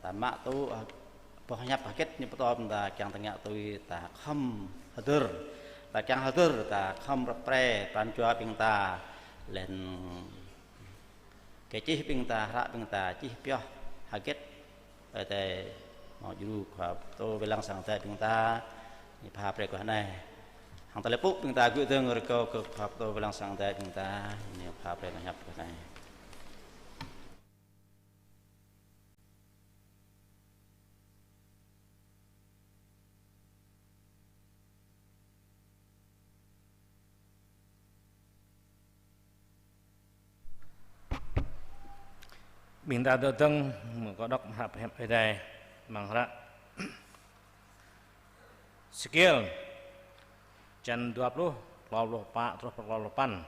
ta mă tŭ, a, boh hiăp hơget ñu pơtô ƀing ta kiăng ta ngă tui, ta khŏm hơdơr. Ta kiăng hơdơr, ta khŏm rơp pre pran jua ƀing ta, laih anŭn kơ čih ƀing ta, hră ƀing ta, čih pioh hơget Ơi Adai hmâo djru. Khua pơtô wai lăng sang Ơi Adai ƀing ta, ñu pha brơi kơ anai. Hăng tơlơi pŭ ƀing ta gơ̆ dơ̆ng rơkâo kơ Khua pơtô wai lăng sang Ơi Adai ƀing ta, ñu pha brơi kơ hiăp kơ anai. Ƀing ta dŏ dơ̆ng, mơ̆ kâo đŏk hră pơhiăp Ơi Adai, amăng hră Êsêkiel, črăn dua pluh, klâo pluh pă truh pơ klâo pluh păn.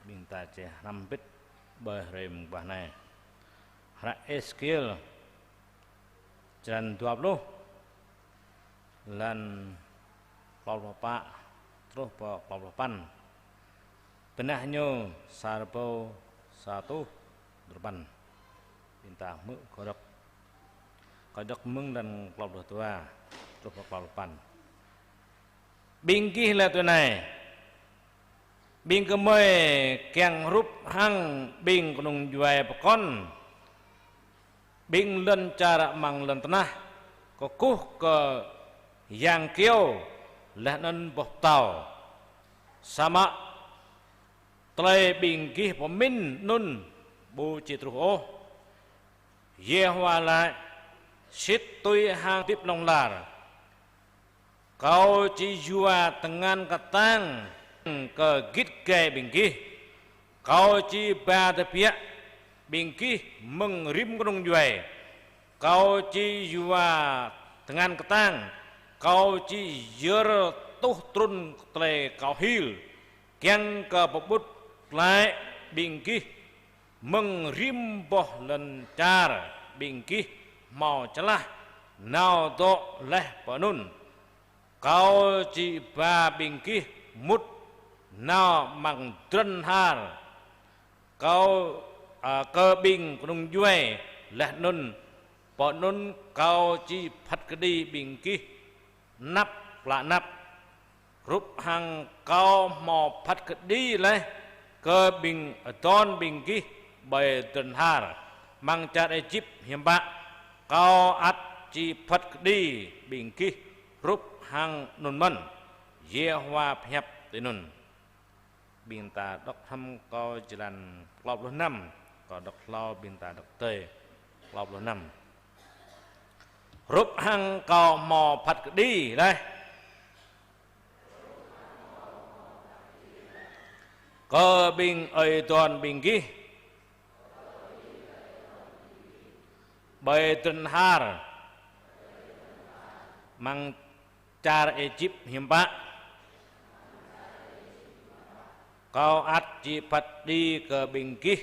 Ƀing ta či hrăm hơbĭt ƀơi hrơi mơguah anai. Hră Êsêkiel, črăn dua pluh, lan klâo pluh pă truh pơ klâo pluh păn. Bơnah ñu sa rơbâo sa rơtuh duapăn. Ƀing ta hmư̆ kơ rơ̆k. Kâo đŏk mơ̆ng lan klâo pluh dua truh pơ klâo pluh păn. Ƀing gih laĭ tui anai: Ƀing gơmơi kiăng hrup hăng ƀing kơnung djuai pơkŏn, Ƀing lŏn čar amăng lŏn tơnah kơkuh kơ yang kyâo laih anŭn boh pơtâo. Samơ̆ tơlơi ƀing gih pơmĭn anŭn ƀu či truh ôh. Yêhôwa laĭ: Sĭt tui hăng hơdip hlŏng lar, Kâo či yua tơngan kơtang kơ git gai ƀing gih. Kâo či ba tơbiă ƀing gih mơ̆ng rĭm kơnung djuai. Kâo či yua tơngan kơtang, Kâo či yơr tuh trŭn tơlơi Kâo hil, kiăng kơ pơƀut glaĭ ƀing gih mơ̆ng rĭm boh lŏn čar ƀing gih hmâo čơlah nao dŏ laih pơ anŭn. Kâo či ba ƀing gih mŭt nao amăng drơ̆n har. Kâo, a, kơ ƀing kơnung djuai laih anŭn, pơ anŭn Kâo či phat kơđi ƀing gih anăp klă anăp. Hrup hăng Kâo hmâo phat kơđi laih kơ ƀing adon ƀing gih ƀơi drơ̆n har amăng čar Êjip hiư̆m pă, Kâo ăt či phat kơđi ƀing gih hrup hăng anŭn mơ̆n. Yêhôwa pơhiăp tui anŭn. Ƀing ta đŏk hrŏm kâo jơlan klâo pluh năm, kâo đŏk hlâo ƀing ta đŏk tơi klâo pluh năm. Hrup hăng Kâo hmâo phat kơđi laih kơ ƀing ơi adon ƀing gih ƀơi drơ̆n har amăng čar Êjip hiư̆m pă, Kâo ăt či phat kơđi kơ ƀing gih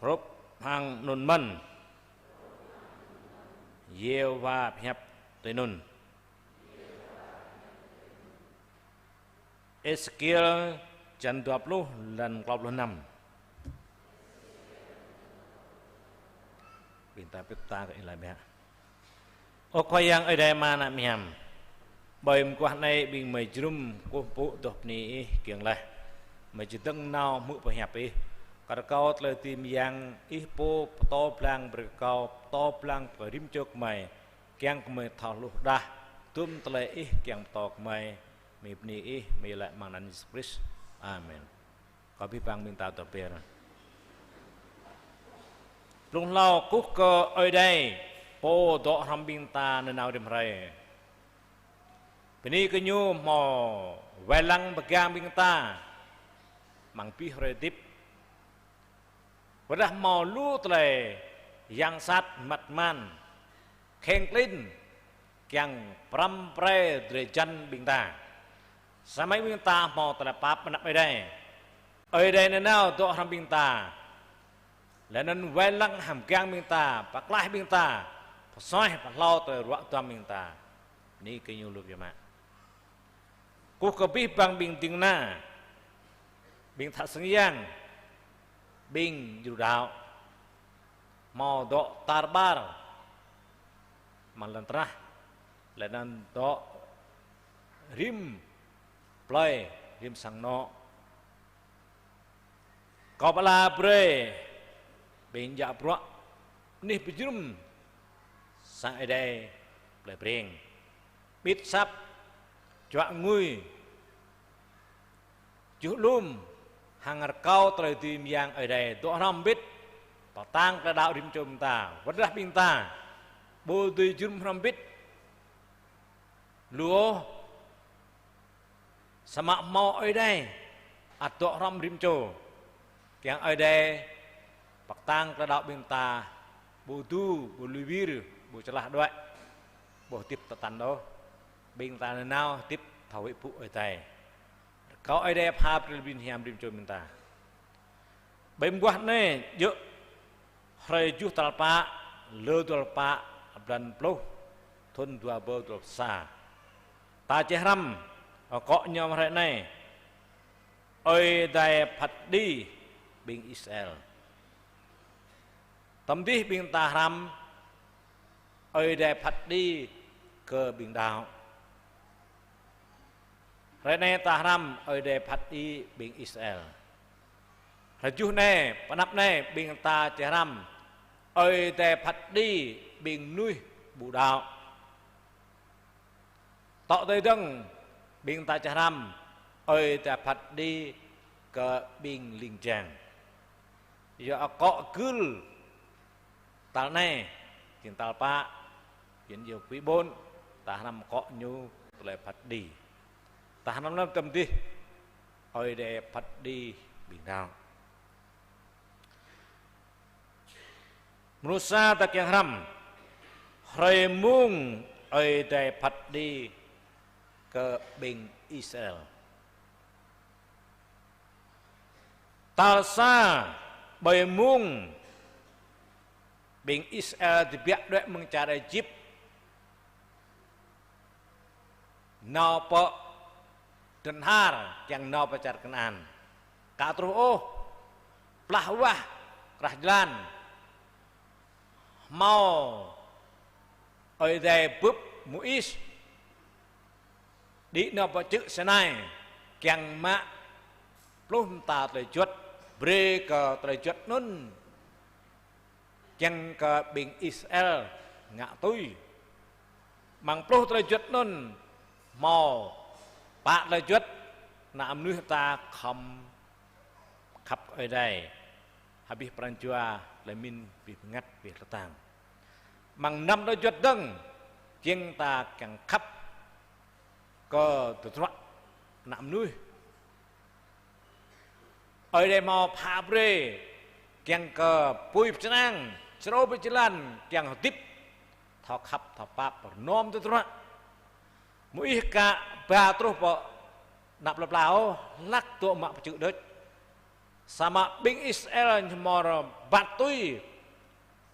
hrup hăng anŭn mơ̆n. Yêhôwa pơhiăp tui anŭn. Êsêkiel črăn dua pluh, lăn klâo pluh năm. Ƀing ta pơhiăp ta kơ ih laĭ biă. Ơ Khua Yang Ơi Adai Ama Ană Hiam, ƀơi mơguah anai ƀing gơmơi jơnum kơkuh pơpŭ adoh bơni Ih kiăng laih. Gơmơi či dơ̆ng nao hmư̆ pơhiăp Ih. Kar kâo tơlơi dưi mơyang Ih pô pơtô blang brơi kơ kâo, pơtô blang brơi kơ rĭm čô gơmơi, kiăng gơmơi thâo hluh đah dŭm tơlơi Ih kiăng pơtô gơmơi. Gơmơi bơni Ih, gơmơi laĭ amăng anăn Yêsu Krist. Amen. Kâo abih bang ƀing ta dŏ be̱r. Blung hlâo kơkuh kơ Ơi Adai, Pô dŏ hrŏm ƀing ta nanao rĭm hrơi. Bơni kơ Ñu hmâo wai lăng pơgang ƀing ta amăng abih hrơi hơdip. Wơ̆t dah hmâo lu tơlơi yang sat măt man, kheng klin, kiăng pơrăm pơrai drơi jăn ƀing ta. Samơ̆ ƀing ta hmâo tơlơi pap ƀơi anăp Ơi Adai. Ơi Adai nanao dŏ hrŏm ƀing ta. Laih anŭn wai lăng hăng pơgang ƀing ta, pơklaih ƀing ta, pơsuaih pơhlao tơlơi ruă duăm ƀing ta. Bơni kơ Ñu lu biă mă. Kơkuh kơ abih bang ƀing ding kơna, ƀing tha sang yang, ƀing djru đaŏ, hmâo dŏ tar ƀar amăng lŏn tơnah, laih anŭn dŏ rĭm plơi, rĭm sang anŏ. Kâo pơala brơi ƀing djă bruă, anih pơjơnum sang Ơi Adai plơi Breng. Ƀĭt asăp, čuă ngui, čuh alum, hăng rơkâo tơlơi dưi mơyang Ơi Adai dŏ hrŏm hơbĭt, pơtăng tơlơi đaŏ rĭm čô ƀing ta, wơ̆t dah ƀing ta ƀu dưi jơnum hrŏm hơbĭt lu ôh. Samơ̆ hmâo Ơi Adai ăt dŏ hrŏm rĭm čô. Kiăng Ơi Adai pơtăng tơlơi đaŏ ƀing ta ƀu djơ̆, ƀu lui wir, ƀu čơlah đuaĭ, ƀu hơdip tơtăn đôč. Ƀing ta nanao hơdip thâo huĭ pơpŭ Ơi Adai. Rơkâo Ơi Adai pha brơi tơlơi bơni hiam rĭm čô ƀing ta. Ƀơi mơguah anai, djơ̆ hrơi tơjuh tal pă, lơ tal pă, blan pluh, thŭn dua rơbâo dua pluh sa. Ta čih hrăm, akŏ ñu hrơi anai: Ơi Adai phat kơđi ƀing Israel. Tơm dih ƀing ta hrăm, Ơi Adai phat kơđi kơ ƀing đaŏ. Hrơi anai ta hrăm Ơi Adai phat kơđi ƀing Israel. Hrơi tơjuh anai, pơ anăp anai, ƀing ta čơhrăm Ơi Adai phat kđi ƀing mơnuih ƀu đaŏ. Tŏ tui dơ̆ng, ƀing ta čơhrăm Ơi Adai phat kđi kơ ƀing ling jang. Yua akŏ gưl tal anai, jing tal pă, jing yua pui ƀôn, ta hrăm akŏ ñu tơlơi phat kđi. Ta hrăm lăm tơm dih, Ơi Adai phat kđi ƀing đaŏ. Mrô sa ta kiăng hrăm, hrơi mông Ơi Adai phat kđi kơ ƀing Israel. Tal sa, ƀơi mông ƀing Israel tơbiă đuaĭ mơ̆ng čar Êjip, nao pơ dơnhar kiăng nao pơ čar Kanaan. Ka truh ôh, plah wah krah jơlan. Hmâo Ơi Adai bưp Môis đĭ nao pơ čư̆ Sinai kiăng mă pluh mơta tơlơi juăt, brơi kơ tơlơi juăt anŭn kiăng kơ ƀing Israel ngă tui. Amăng pluh tơlơi juăt anŭn hmâo pă tơlơi juăt, ană mơnuih ta khŏm khăp Ơi Adai, abih pran jua, tơlơi mĭn, abih bơngăt, abih tơtang. Amăng năm tơlơi juăt dơ̆ng, kiăng ta kiăng khăp kơ tơdruă ană mơnuih. Ơi Adai hmâo pha brơi kiăng kơ apui pơčrang, črâo pơjơlan, kiăng hơdip thâo khăp, thâo pap, rơnŏm tơdruă. Môis ka ba truh pơ anăp plơi pla ôh, hlak dŏ mă pơčư̆ đôč. Samơ̆ ƀing Israel ñu hmâo rơbat tui,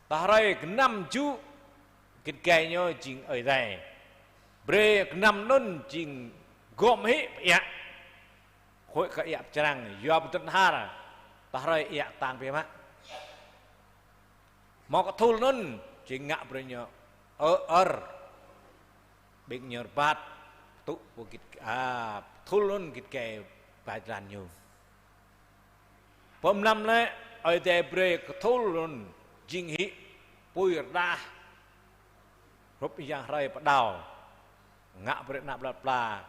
tơhrơi gơnam jŭ, git gai ñu jing Ơi Adai. Brơi gơnam anŭn jing gŏm hĭ pơiă. Huĭ kơ iă pơčrang, yua pơdơ̆t hơr, tơhrơi iă kơtang biă mă. Hmâo kơthul anŭn, jing ngă brơi ñu ơ ơr. Ƀing ñu rơbat, tŭ pơ git, a, kơthul anŭn git gai ba jơlan ñu. Pơmlam lĕ, Ơi Adai brơi kơthul anŭn jing hĭ apui rơđah. Hrup yang hrơi pơđao. Ngă brơi anăp plơi pla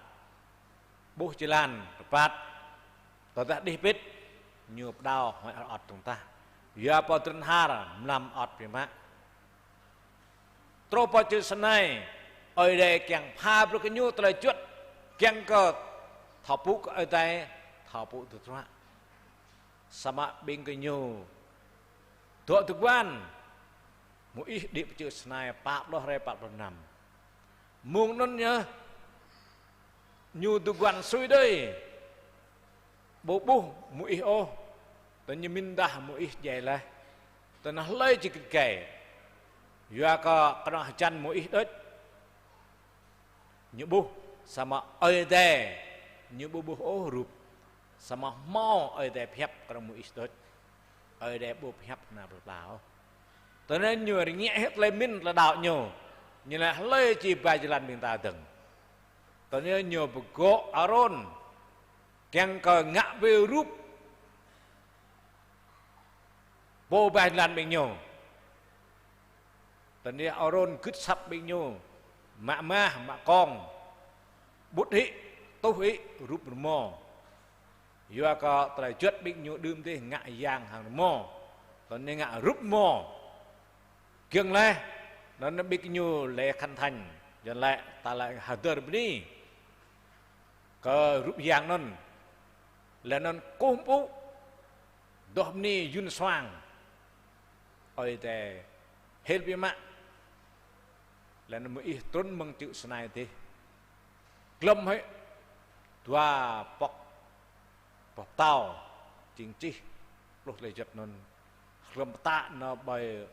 ƀuh jơlan rơbat. Tơdah đih pĭt, ñu pơđao hmâo ơt dơ̆ng tah. Yua pơ dơnhar mlam ơt biă mă. Truh pơ čư̆ Sinai, Ơi Adai kiăng pha brơi kơ ñu tơlơi juăt, kiăng kơ thâo pŭ kơ Ơi Adai, thâo pŭ tơdruă. Samơ̆ ƀing gơñu dŏ tơguan, Môis đĭ pơ čư̆ Sinai pă pluh hrơi pă pluh năm. Mông anŭn yơh, ñu tơguan sui đơi. Ƀu ƀuh Môis ôh, tơl ñu mĭn dah Môis djai laih. Tơl ñu hlơi či git gai. Yua kơ kơnơ̆ng hơjăn Môis đôč. Ñu ƀuh, samơ̆ Ơi Adai, ñu ƀu ƀuh ôh rup. Samơ̆ hmâo Ơi Adai pơhiăp kơ Môis đôč. Ơi Adai ƀu pơhiăp kơ anăp plơi pla ôh. Tơl anŭn ñu rơngiă hĭ tơlơi mĭn tơlơi đaŏ ñu. Ñu laĭ hlơi či ba jơlan ƀing ta dơ̆ng. Tơl anŭn ñu pơgŏ Arôn kiăng kơ ngă brơi rup pô ba jơlan ƀing ñu. Tơl anŭn Arôn gưt asăp ƀing ñu, mă mah, mă kông, ƀut hĭ, tuh hĭ rup rơmô. Yua kơ tơlơi juăt ƀing ñu đưm dih ngă yang hăng rơmô. Tơl anŭn ngă rup rơmô. Giŏng laih, anŭn ƀing ñu lĕ khăn thành, yua lĕ ta lĕ hơdơr bơni kơ rup yang anŭn. Laih anŭn kơkuh pơpŭ, adoh bơni yun suang. Ơi Adai hil biă mă. Laih anŭn Môis trŭn mơ̆ng čư̆ Sinai dih. Glŏm hĭ dua pŏk boh pơtâo, jing čih pluh tơlơi juăt anŭn. Hlŏm pơtă nao ƀơi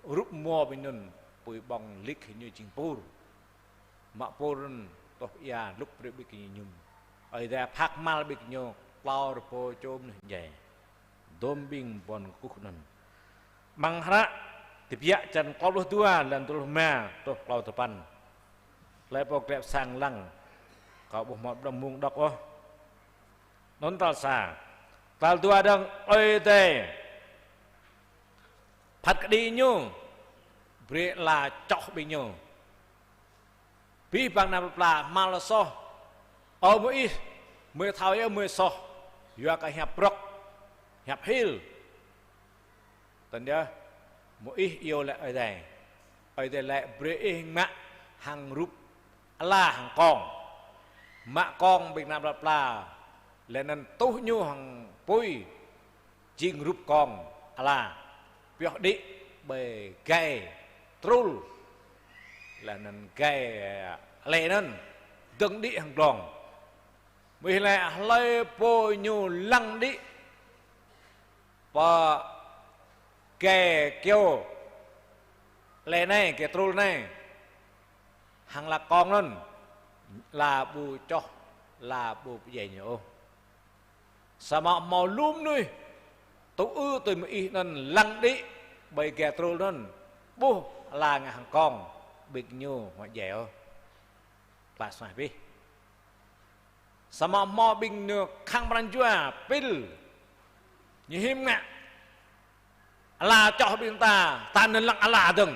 rup rơmô ƀing anŭn, apui ƀơ̆ng lik hĭ ñu jing pur. Mă pur anŭn tuh ia lŭk brơi ƀing gơñu mơñum. Ơi Adai pha kơmăl ƀing gơñu klâo rơbâo čô mơnuih djai. Dôm ƀing ƀôn kơkuh anŭn. Amăng hră Tơbiă črăn klâo pluh dua, lăn pluh rơma truh klâo pluh tơpăn. Hlơi pô glaĭ pơ sang lăng, kâo ƀu hmâo mông đŏk ôh. Anŭn tal sa. Tal dua dơ̆ng, Ơi Adai phat kơđi ñu, brơi ala čoh ƀing ñu. Abih bang ană plơi pla hmâo soh. Ơ Môis, mơi thâo yơh mơi soh, yua kơ hiăp brŏk, hiăp hil. Tơdah Môis iâu laĭ Ơi Adai, Ơi Adai laĭ brơi ih mă hăng rup ala hăng kông. Mă kông ƀing ană plơi pla, laih anŭn tuh ñu hăng apui, jing rup kông ala, pioh đĭ ƀơi gai trul, laih anŭn gai, ơ, lĕ anŭn dơ̆ng đĭ hăng glông. Mơ̆ laĭ hlơi pô ñu lăng đĭ pơ gai kyâo lĕ anai, gai trul anai, hăng ala kông anŭn, ala ƀu čoh, ala ƀu pơdjai ñu ôh. Samơ̆ hmâo lu mơnuih tŭ ư tui Môis anŭn lăng đĭ ƀơi gai trul anŭn, ƀuh ala ngă hăng kông, ƀing ñu hmâo djai ôh. Klă suaih abih. Samơ̆ hmâo ƀing ñu khăng pran jua pil, ñu hiam ngă ala čoh ƀing ta, ta anŭn lăng ala dơ̆ng.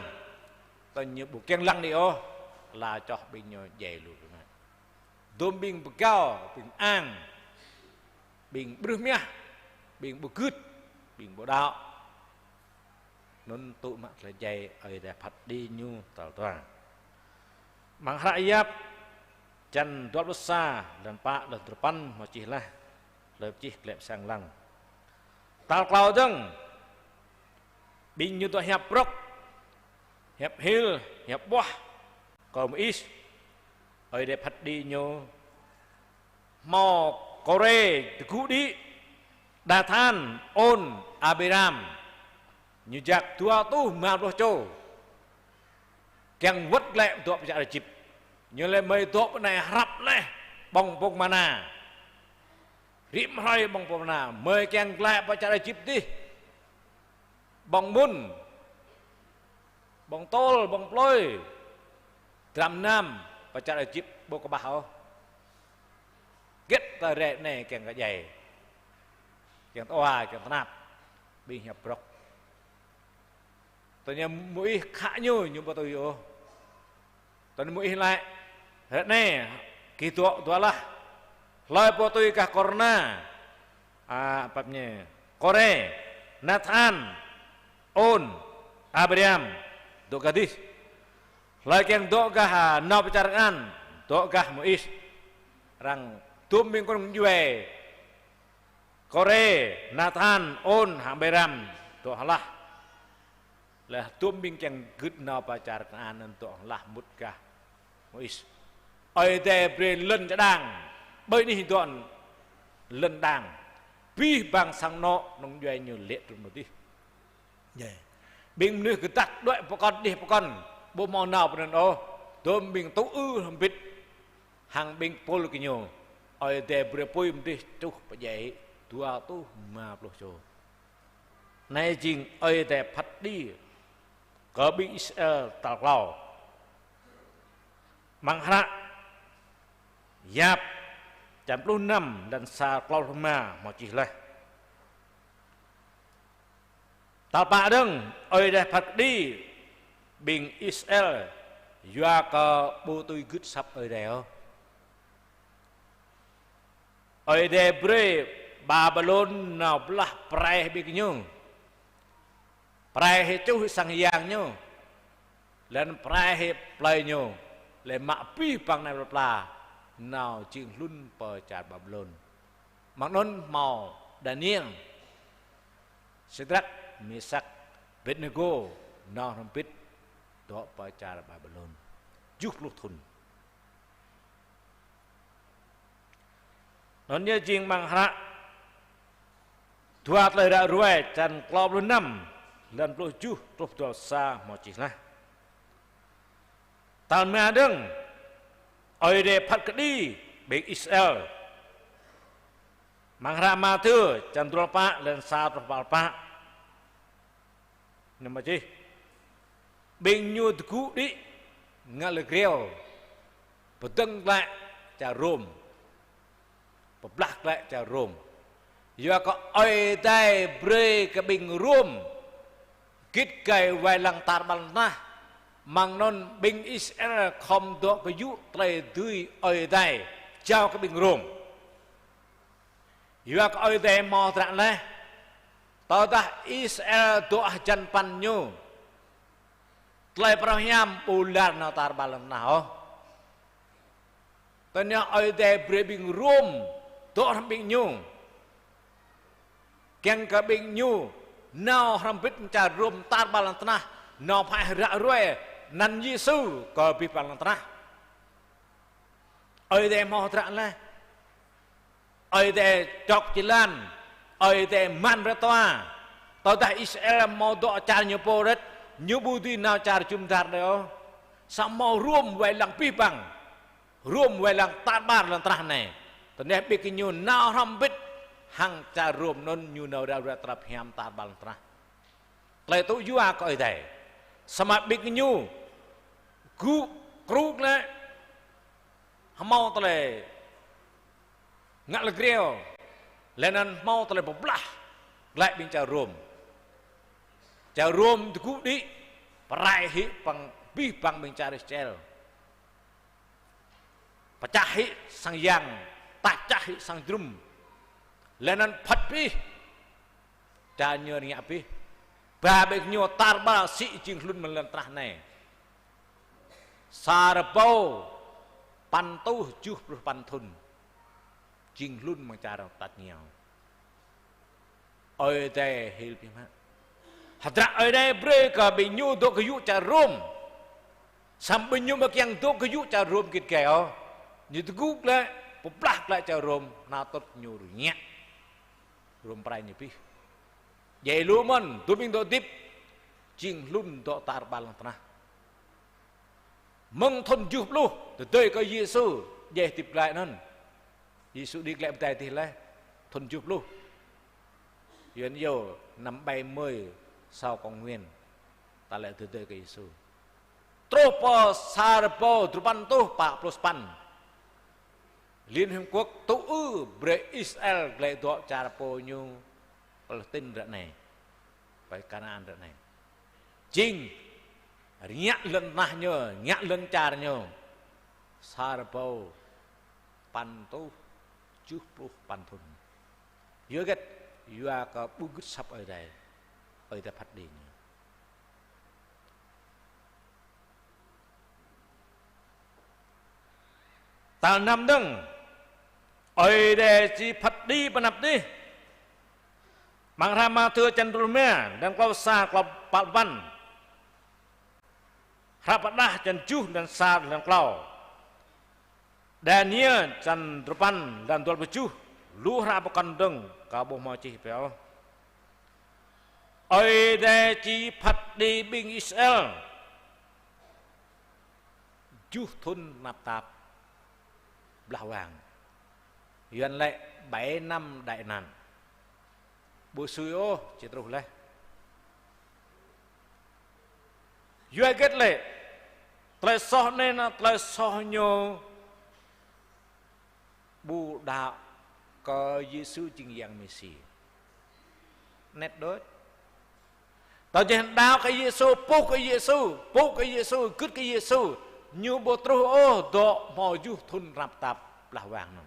Tơdah ñu ƀu kiăng lăng đĭ ôh, ala čoh ƀing ñu djai lu biă mă. Dôm ƀing pơgao, ƀing ang, ƀing ƀrưh mah, ƀing ƀu gưt, ƀing ƀu đaŏ. Anŭn tŭ mă tơlơi djai Ơi Adai phat kơđi ñu tal dua. Amăng hră Yap, čăn dua pluh sa, lăn pă, lăn duapăn, hmâo čih laih, hlơi pơčih glaĭ pơsang lăng. Tal klâo dơ̆ng, ƀing ñu dŏ hiăp brŏk, hiăp hil, hiăp ƀuah kơ Môis, Ơi Adai phat kơđi ñu, hmâo Kôrê tơgŭ đĭ, Dathan, Ôn, Abiram. Ñu jak dua rơtuh rơma pluh čô. Kiăng wơ̆t glaĭ dŏ pơ čar Êjip. Ñu laĭ mơi dŏ pơ anai hrăp laih ƀơ̆ng pơ̆ng mana. Rĭm hrơi ƀơ̆ng pơ̆ng mana. Mơi kiăng glaĭ pơ čar Êjip adih ƀơ̆ng mŭn, ƀơ̆ng tôl, ƀơ̆ng plơi, dram nam, pơ čar Êjip ƀu kơƀah ôh. Hơget tơlơi rai anai kiăng kơ djai, kiăng tơwa, kiăng tơnap, ƀing hiăp brŏk. Tơdah Môis khă ñu, ñu ƀu tui ôh. Tơdah Môis laĭ: Ră anai gih dŏ dua lah. Hlơi pô tui gah Kôrna, a, pap ñe, Kôrê, Nathan, Ôn, Abiram, dŏ gah adih. Hlơi kiăng dŏ gah, a, nao pơ čar Kanaan, dŏ gah Môis. Arăng dôm ƀing kơnung djuai Kôrê, Nathan, Ôn, hăng Abiram dŏ hơlah. Laih dôm ƀing kiăng gưt nao pơ čar Kanaan anŭn dŏ hơlah mŭt gah Môis. Ơi Adai brơi lŏn čơđang, ƀơi anih dŏ lŏn đang. Abih bang sang anŏ kơnung djuai ñu lê̆ trŭn mơ̆ adih. Yơh. Ƀing mơnuih kơdăt đuaĭ pơkŏn, đih pơkŏn, ƀu hmâo nao pơ anŭn ôh. Dôm ƀing tŭ ư hrŏm hơbĭt hăng ƀing pôl kơ ñu, Ơi Adai brơi apui mơ̆ adih čuh pơdjai dua rơtuh rơma pluh čô. Anai jing Ơi Adai phat kơđi kơ ƀing Israel tal klâo. Amăng hră Yap, čăn pluh năm, lăn sa klâo pluh rơma, hmâo čih laih. Tal pă dơ̆ng, Ơi Adai phat kơđi ƀing Israel yua kơ ƀu tui gưt asăp Ơi Adai ôh. Ơi Adai brơi Babilôn nao blah prai hĭ ƀing ñu. Prai hĭ čuh hĭ sang yang ñu. Laih anŭn prai hĭ plơi ñu. Laih mă abih bang ană plơi pla nao jing hlŭn pơ čar Babilôn. Amăng anŭn hmâo Daniel, Sêdrak, Mêsak, Abêdnêgô nao hrŏm hơbĭt dŏ pơ čar Babilôn tơjuh pluh thŭn. Anŭn yơh jing amăng hră Dua Tơlơi Ră Ruai čăn klâo pluh năm, lăn pluh tơjuh truh dua pluh sa hmâo čih laih. Tal rơma dơ̆ng, Ơi Adai phat kơđi ƀing Israel. Amăng hră Mathiơ čăn dua pluh pă, lăn sa truh pă pluh pă. Anŭn hmâo čih: Ƀing ñu tơgŭ đĭ ngă lơ griâo, pơdơ̆ng glaĭ čar Rôm, pơblah glaĭ čar Rôm. Yua kơ Ơi Adai brơi kơ ƀing Rôm git gai wai lăng tar ƀar lŏn tơnah. Mơ̆ng anŭn ƀing Israel khŏm dŏ kơyŭ tơlơi dưi Ơi Adai jao kơ ƀing Rôm. Yua kơ Ơi Adai hmâo hơdră laih. Tơdah Israel dŏ hơjăn păn ñu, tơlơi phrâo hiam ƀu lar nao tar ƀar lŏn tơnah ôh. Tơdah Ơi Adai brơi ƀing Rôm dŏ hrŏm ƀing ñu, kiăng kơ ƀing ñu nao hrŏm hơbĭt mơ̆ng čar Rôm tar ƀar lŏn tơnah, nao pơhaih ră ruai anăn Yêsu kơ abih bang lŏn tơnah. Ơi Adai hmâo hơdră laih. Ơi Adai čŏk jơlan, Ơi Adai mơ̆n brơi tơwa. Tơdah Israel hmâo dŏ čar ñu pô rĕt, ñu ƀu dưi nao čar jum dar đơi ôh. Samơ̆ hmâo Rôm wai lăng abih bang. Rôm wai lăng tar ƀar lŏn tơnah anai. Tơdah ƀing ñu nao hrŏm hơbĭt hăng čar Rôm anŭn, ñu nao ră ruai tơlơi pơhiam tar ƀar lŏn tơnah. Tơlơi tŭ yua kơ Ơi Adai. Samơ̆ ƀing ñu gŭ krŭ glaĭ, hmâo tơlơi ngă lĕ grieo, laih anŭn hmâo tơlơi pơblah glaĭ ƀing čar Rôm. Čar Rôm tơgŭ đĭ, pơrai hĭ păng abih bang ƀing čar Israel. Pơčah hĭ sang yang, pơčah hĭ sang jơnum. Laih anŭn phat abih. Čar ñu rơngiă abih. Ba ƀing ñu tar ƀar sĭ jing hlŭn mơ̆ng lŏn tơnah anai. Sa rơbâo păn rơtuh tơjuh pluh păn thŭn. Jing hlŭn mơ̆ng čar tač rơngiao. Ơi Adai hil biă mă. Hơdră Ơi Adai brơi kơ ƀing ñu dŏ kơyŭ čar Rôm. Samơ̆ ƀing ñu ƀu kiăng dŏ kơyŭ čar Rôm git gai ôh. Ñu tơgŭ glaĭ, pơblah glaĭ čar Rôm, hơnăl tŭt ñu rơngiă. Rôm pơrai ñu abih. Djai lu mơ̆n, dŭm ƀing dŏ hơdip, jing hlŭn dŏ tar ƀar lŏn tơnah. Mơ̆ng thŭn tơjuh pluh, tơdơi kơ Yêsu, djai hơdip glaĭ anŭn. Yêsu đĭ glaĭ pơdai dih laih, thŭn tơjuh pluh. Yuan iâu năm bảy mươi sau Công nguyên, ta lĕ tơdơi kơ Yêsu. Truh pơ sa rơbâo duapăn rơtuh pă pluh sapăn, Liên Hiệp Quốc tŭ ư brơi Israel glaĭ dŏ čar pô ñu Palestine ră anai, pơ Kanaan ră anai. Jing rơngiă lŏn tơnah ñu, rơngiă lŏn čar ñu, sa rơbâo păn rơtuh tơjuh pluh păn thŭn. Yua hơget? Yua kơ ƀu gưt asăp Ơi Adai, Ơi Adai phat kơđi ñu. Tal năm dơ̆ng, Ơi Adai či phat kơđi pơ anăp adih. Amăng hră Mathiơ čăn dua pluh rơma, lăn klâo sa, klâo pă pluh păn. Hră Pơrơđah čăn tơjuh, lăn sa, lăn klâo. Daniel čăn duapăn, lăn dua pluh tơjuh. Lu hră pơkŏn dơ̆ng, kâo ƀu hmâo čih biă ôh. Ơi Adai či phat kơđi ƀing Israel tơjuh thŭn tơnap tap blah wang. Yuan lĕ bảy năm đại nạn. Ƀu sui ôh, či truh laih. Yua hơget lĕ? Tơlơi soh anai nă, tơlơi soh ñu ƀu đaŏ kơ Yêsu jing Yang Mêsi. Anet đôč. Tơdah đaŏ kơ Yêsu, pŭ kơ Yêsu, pŭ kơ Yêsu, gưt kơ Yêsu, ñu ƀu truh ôh dŏ hmâo tơjuh thŭn tơnap tap blah wang anŭn.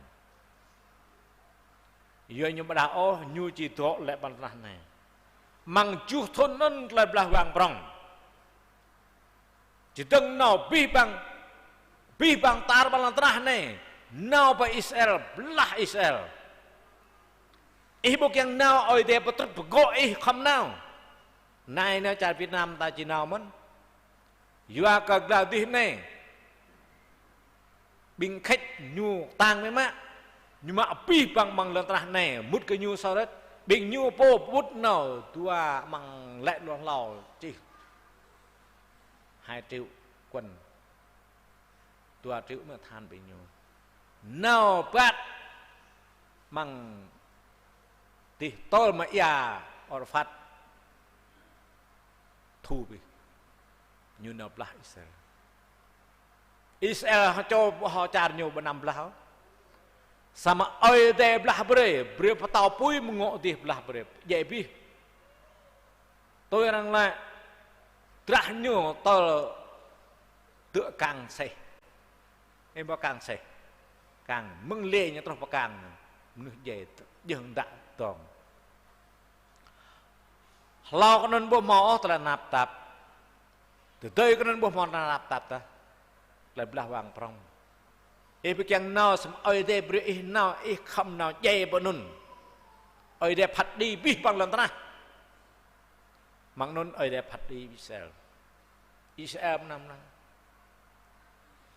Yua ñu ƀu đaŏ ôh, ñu či dŏ lĕ ƀơi lŏn tơnah anai. Amăng tơjuh thŭn anŭn tơlơi blah wang prŏng. Čơdơ̆ng nao abih bang, abih bang tar ƀar lŏn tơnah anai, nao pơ Israel, blah Israel. Ih ƀu kiăng nao, Ơi Adai pơtrŭt pơgŏ ih khŏm nao. Anai nao čar Việt Nam ta či nao mơ̆n. Yua kơ glah dih anai, ƀing Khač ñu kơtang mơ̆ mă. Ñu mă abih bang amăng lŏn tơnah anai, mŭt kơ ñu soh rĕt. Ƀing ñu pô pơƀut nao dua amăng lĕ lŏn hlâo čih hai triệu quân. Dua triệu mơ̆ than ƀing ñu. Nao ƀăt amăng dih tơl mơ̆ ia Arafat thu bih. Ñu nao blah Israel. Israel hơčô hơčar ñu ƀu năm blah ôh. Samơ̆ Ơi Adai blah brơi, brơi pơtao apui mơ̆ng ngŏ adih blah brơi, djai abih. Tui arăng laĭ, drah ñu tơl dŏ kang seh. Ơ, ƀu kang seh. Kang mơ̆ng lĕ ñu truh pơ kang. Mơnuih djai jơ̆ng dă dong. Hlâo kơ anŭn ƀu hmâo ôh tơlơi tơnap tap. Tơdơi kơ anŭn ƀu hmâo tơlơi tơnap tap tah. Tơlơi blah wang prŏng. Ih ƀu kiăng nao, samơ̆ Ơi Adai brơi ih nao, ih khŏm nao djai pơ anŭn. Ơi Adai phat đĭ abih bang lŏn tơnah. Mơ̆ng anŭn Ơi Adai phat đĭ Israel. Israel mơnam mơnam.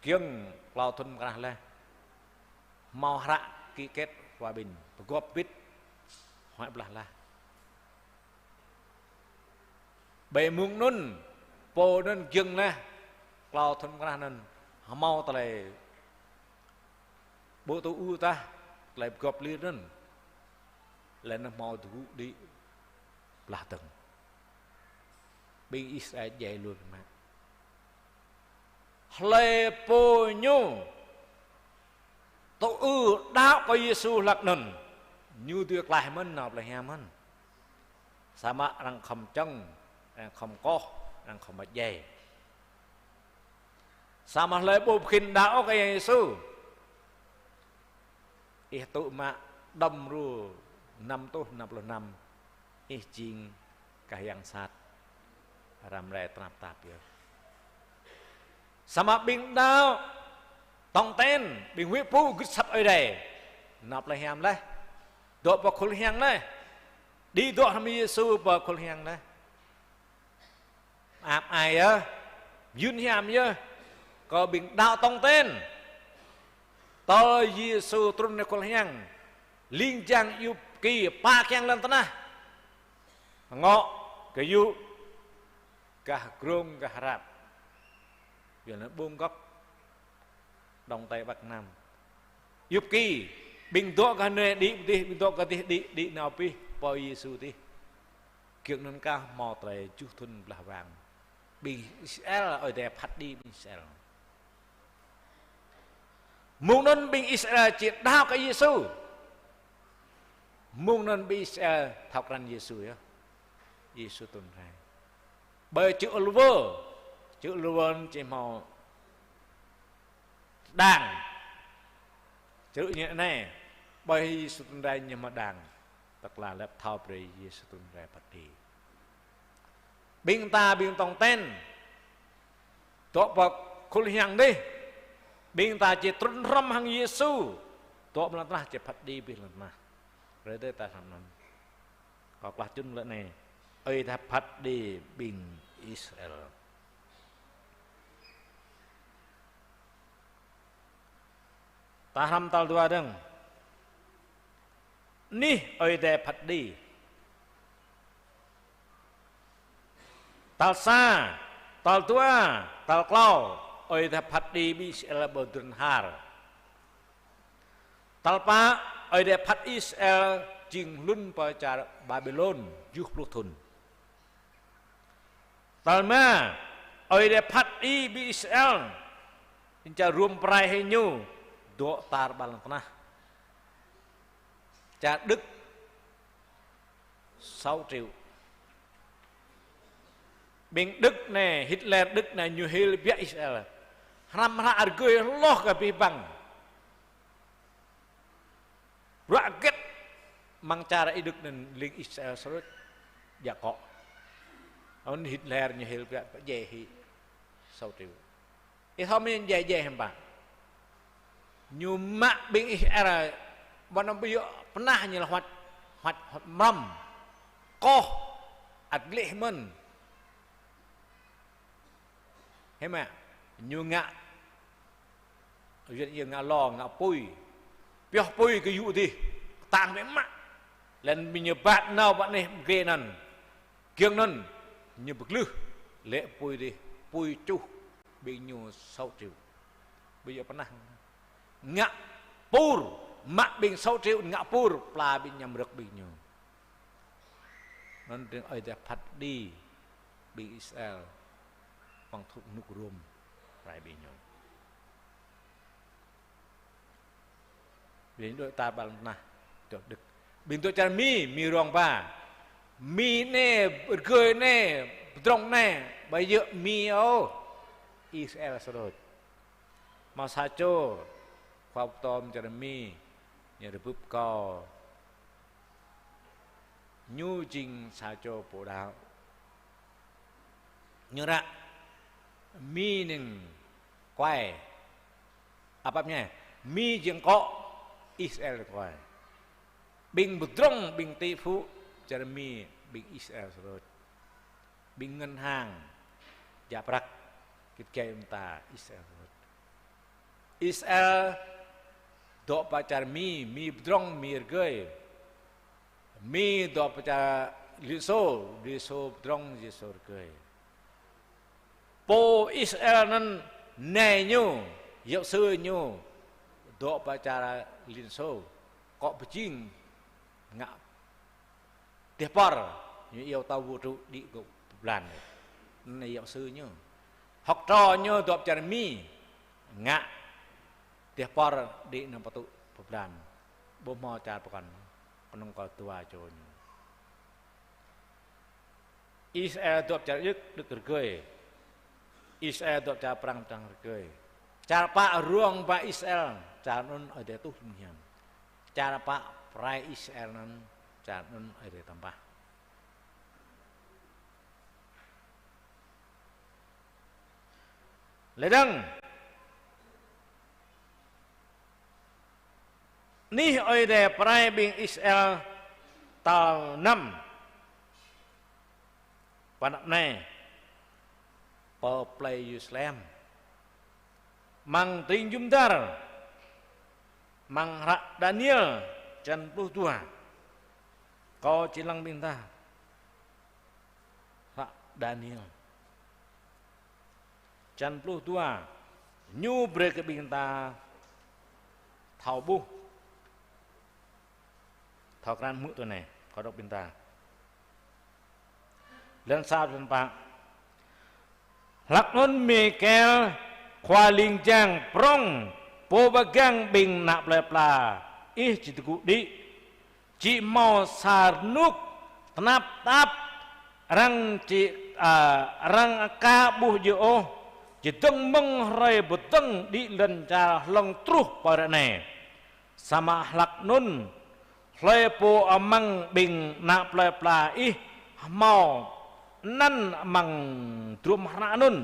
Giŏng klâo thŭn mơkrah laih. Hmâo hră ký kết hòa bình, pơgop bit, huăi blah laih. Ƀơi mông anŭn, pô anŭn giŏng laih, klâo thŭn mơkrah anŭn, hmâo tơlơi ƀu tŭ ư tah, tơlơi pơgop lir anŭn. Laih anŭn hmâo tơgŭ đĭ blah dơ̆ng. Ƀing Israel djai lui biă mă. Hlơi pô ñu tŭ ư đaŏ kơ Yêsu hlăk anŭn, ñu dưi klaih mơ̆n, nao plơi hiam mơ̆n. Samơ̆ arăng khŏm čŏng, arăng khŏm koh, arăng khŏm djai. Samơ̆ hlơi ƀu khĭn đaŏ kơ Yêsu, ih tŭ mă đŏm ru năm rơtuh năm pluh năm, ih jing kah yang sat. Răm rai tơnap tap yơh. Samơ̆ ƀing đaŏ tong ten, ƀing huĭ pŭ gưt asăp Ơi Adai, nao plơi hiam laih, dŏ pơ khul hiam laih, đĭ dŏ hrŏm Yêsu pơ khul hiam laih. Mơak mơai yơh, mơyŭn hiam yơh, kơ ƀing đaŏ tong ten. Tơl Yêsu trŭn rai khul hiam, ling jang ayŭp ki pă kiăng lŏn tơnah. Ngŏ, gơyŭ, gah grông, gah hrăp. Yua anŭn ƀơ̆ng gŏp Đông Tây Bắc Nam. Ayŭp ki, ƀing dŏ gah anai đĭ pơ adih, ƀing dŏ gah adih đĭ, đĭ nao pih pơ Yêsu adih. Giŏng anŭn kah hmâo tơlơi tơjuh thŭn blah wang. Ƀing Israel, Ơi Adai phat đĭ ƀing Israel. Mông anŭn ƀing Israel či đaŏ kơ Yêsu. Mông anŭn ƀing Israel thâo krăn Yêsu yơh. Yêsu trŭn rai. Ƀơi čư̆ Ôliwơ, čư̆ Ôliwơ anŭn či hmâo đang. Čư̆ ñu anai, ƀơi Yêsu trŭn rai ñu hmâo đang. Tơkla lĕ thâo brơi Yêsu trŭn rai phat đĭ. Ƀing ta ƀing tong ten, dŏ pơ khul hiam adih, ƀing ta či trŭn hrŏm hăng Yêsu, dŏ pơ lŏn tơnah či phat đĭ abih lŏn tơnah. Brơi tơlơi ta hrăm anŭn. Kâo klah čun lĕ anai, Ơi Adai phat đĭ ƀing Israel. Ta hrăm tal dua dơ̆ng. Anih Ơi Adai phat đĭ. Tal sa, tal dua, tal klâo, Ơi Adai phat đĭ ƀing Israel ƀơi drơi har. Tal pă, Ơi Adai phat Israel jing hlŭn pơ čar Babilôn, tơjuh pluh thŭn. Tal rơma, Ơi Adai phat đĭ ƀing Israel, ƀing čar Rôm pơrai hĭ ñu, dŏ tar ƀar lŏn tơnah. Čar Đức, sáu triệu. Ƀing Đức anai, Hitler Đức anai, ñu hil biă Israel. Hrăm hră rơgơi hloh kơ abih bang. Bruă hơget amăng čar Ơi Adai Đức anŭn leng Israel sơrŭč djă akŏ. Anŭn Hitler ñu hil biă pơdjai hĭ sáu triệu. Ih thâo mơ̆n djai djai hiư̆m pă. Ñu mă ƀing Israel, ƀơi anŭn ƀu djơ̆ pơnah ñu lĕ huăt, huăt, huăt mrăm, koh, ăt gleh mơ̆n. Hiư̆m mă, ñu ngă, yua ñu ngă lo, ngă apui. Pioh apui kơ yŭ adih, kơtang biă mă. Laih anŭn ƀing ñu bat nao pơ anih ƀơi anŭn. Giŏng anŭn, ñu pơglưh, lĕ apui adih, apui čuh, ƀing ñu sáu triệu. Ƀu djơ̆ pơnah. Ngă pur, mă ƀing sáu triệu ngă pur, pla ƀing ñu, mrơ̆k ƀing ñu. Anŭn tơring Ơi Adai phat đĭ ƀing Israel, păng thŭk rơnŭk Rôm, pơrai ƀing ñu. Ƀing dŏ tar ƀar lŏn tơnah, dŏ Đức. Ƀing dŏ čar Mi, Mi rông ba. Mi anai, rơgơi anai, pơdrŏng anai, ƀu djơ̆ Mi ôh. Israel sơrôč. Hmâo sa čô khua pơtô čar Mi, ñu rơbưp kâo. Ñu jing sa čô pô đaŏ. Ñu ră, Mi anŭn kuai. Apap ñe, Mi jing akŏ, Israel kuai. Ƀing pơdrŏng, ƀing tị phu čar Mi, ƀing Israel sơrôč. Ƀing ngân hàng, djă prăk, git gai mơta Israel sơrôč. Israel dŏ pơ čar Mi, Mi pơdrŏng, Mi rơgơi. Mi dŏ pơ čar Liên Xô, Liên Xô pơdrŏng, Liên Xô rơgơi. Pô Israel anŭn nai ñu, giáo sư ñu, dŏ pơ čar Liên Xô, akŏ pơjing ngă dêh pơr, ñu iâu tâo vũ trụ đĭ gơ̆ pơblan. Anai giáo sư ñu. Học trò ñu dŏ pơ čar Mi, ngă dêh pơr đĭ nao pơtŭ pơblan. Ƀu hmâo čar pơkŏn, kơnơ̆ng kơ dua čô ñu. Israel dŏ pơ čar Đức, Đức rơgơi. Israel dŏ pơ čar Prăng, Prăng rơgơi. Čar pă rông ba Israel, čar anŭn Ơi Adai tuh lŏm hiam. Čar pă pơrai Israel anŭn, čar anŭn Ơi Adai tơmpah. Lĕ dơ̆ng, anih Ơi Adai pơrai ƀing Israel tal năm pơ anăp anai, pơ plei Yêrusalem. Amăng tring jum dar, amăng hră Daniel, črăn pluh dua. Kâo či lăng ƀing ta. Hră Daniel. Črăn pluh dua, ñu brơi kơ ƀing ta thâo ƀuh. Thâo krăn hmư̆ tui anai, kâo đŏk ƀing ta. Lăn sa lăn pă. Hlak anŭn Mikael, khua ling jang prŏng, pô pơgang ƀing ană plơi pla ih či tơgŭ đĭ. Či hmâo sa rơnŭk tơnap tap, arăng či, a, arăng aka ƀuh djơ̆ ôh, či dơ̆ng mơ̆ng hrơi pơdơ̆ng đĭ lŏn čar hlŏng truh pơ ră anai. Samơ̆ hlak anŭn, hlơi pô amăng ƀing ană plơi pla ih hmâo anăn amăng drôm hră anŭn,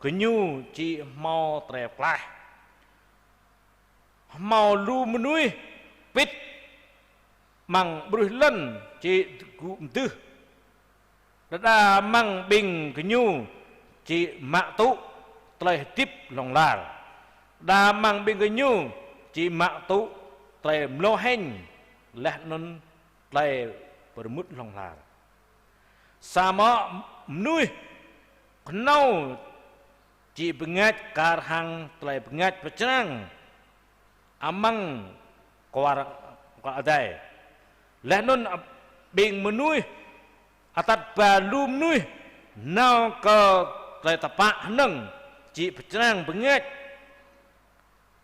gơñu či hmâo tơlơi pơklaih. Hmâo lu mơnuih pĭt amăng ƀruih lŏn či tơgŭ mơdưh. Đơđa amăng ƀing gơñu či mă tŭ tơlơi hơdip hlŏng lar. Đơđa amăng ƀing gơñu či mă tŭ tơlơi mlâo hĕng laih anŭn tơlơi pơrơmŭt hlŏng lar. Samơ̆ mơnuih kơnâo či bơngač kar hăng tơlơi bơngač pơčrang amăng kuar, kuar adai. Laih anŭn ƀing mơnuih atăt ba lu mơnuih nao kơ tơlơi tơpă hơnơ̆ng či pơčrang bơngač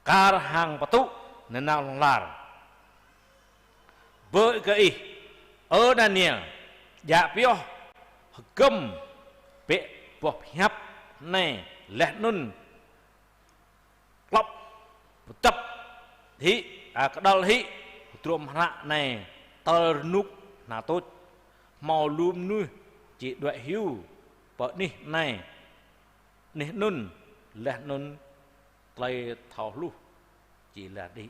kar hăng pơtŭ nanao hlŏng lar. Bơ kơ ih, ơ Daniel, djă pioh hơgŏm bĕ boh pơhiăp anai laih anŭn klŏp pơdŏp hĭ, a, kơđăl hĭ hơdrôm hră anai tơl rơnŭk hna tuč. Hmâo lu mơnuih či đuaĭ hyu pơ anih anai, anih anŭn, laih anŭn tơlơi thâo hluh či lar đĭ.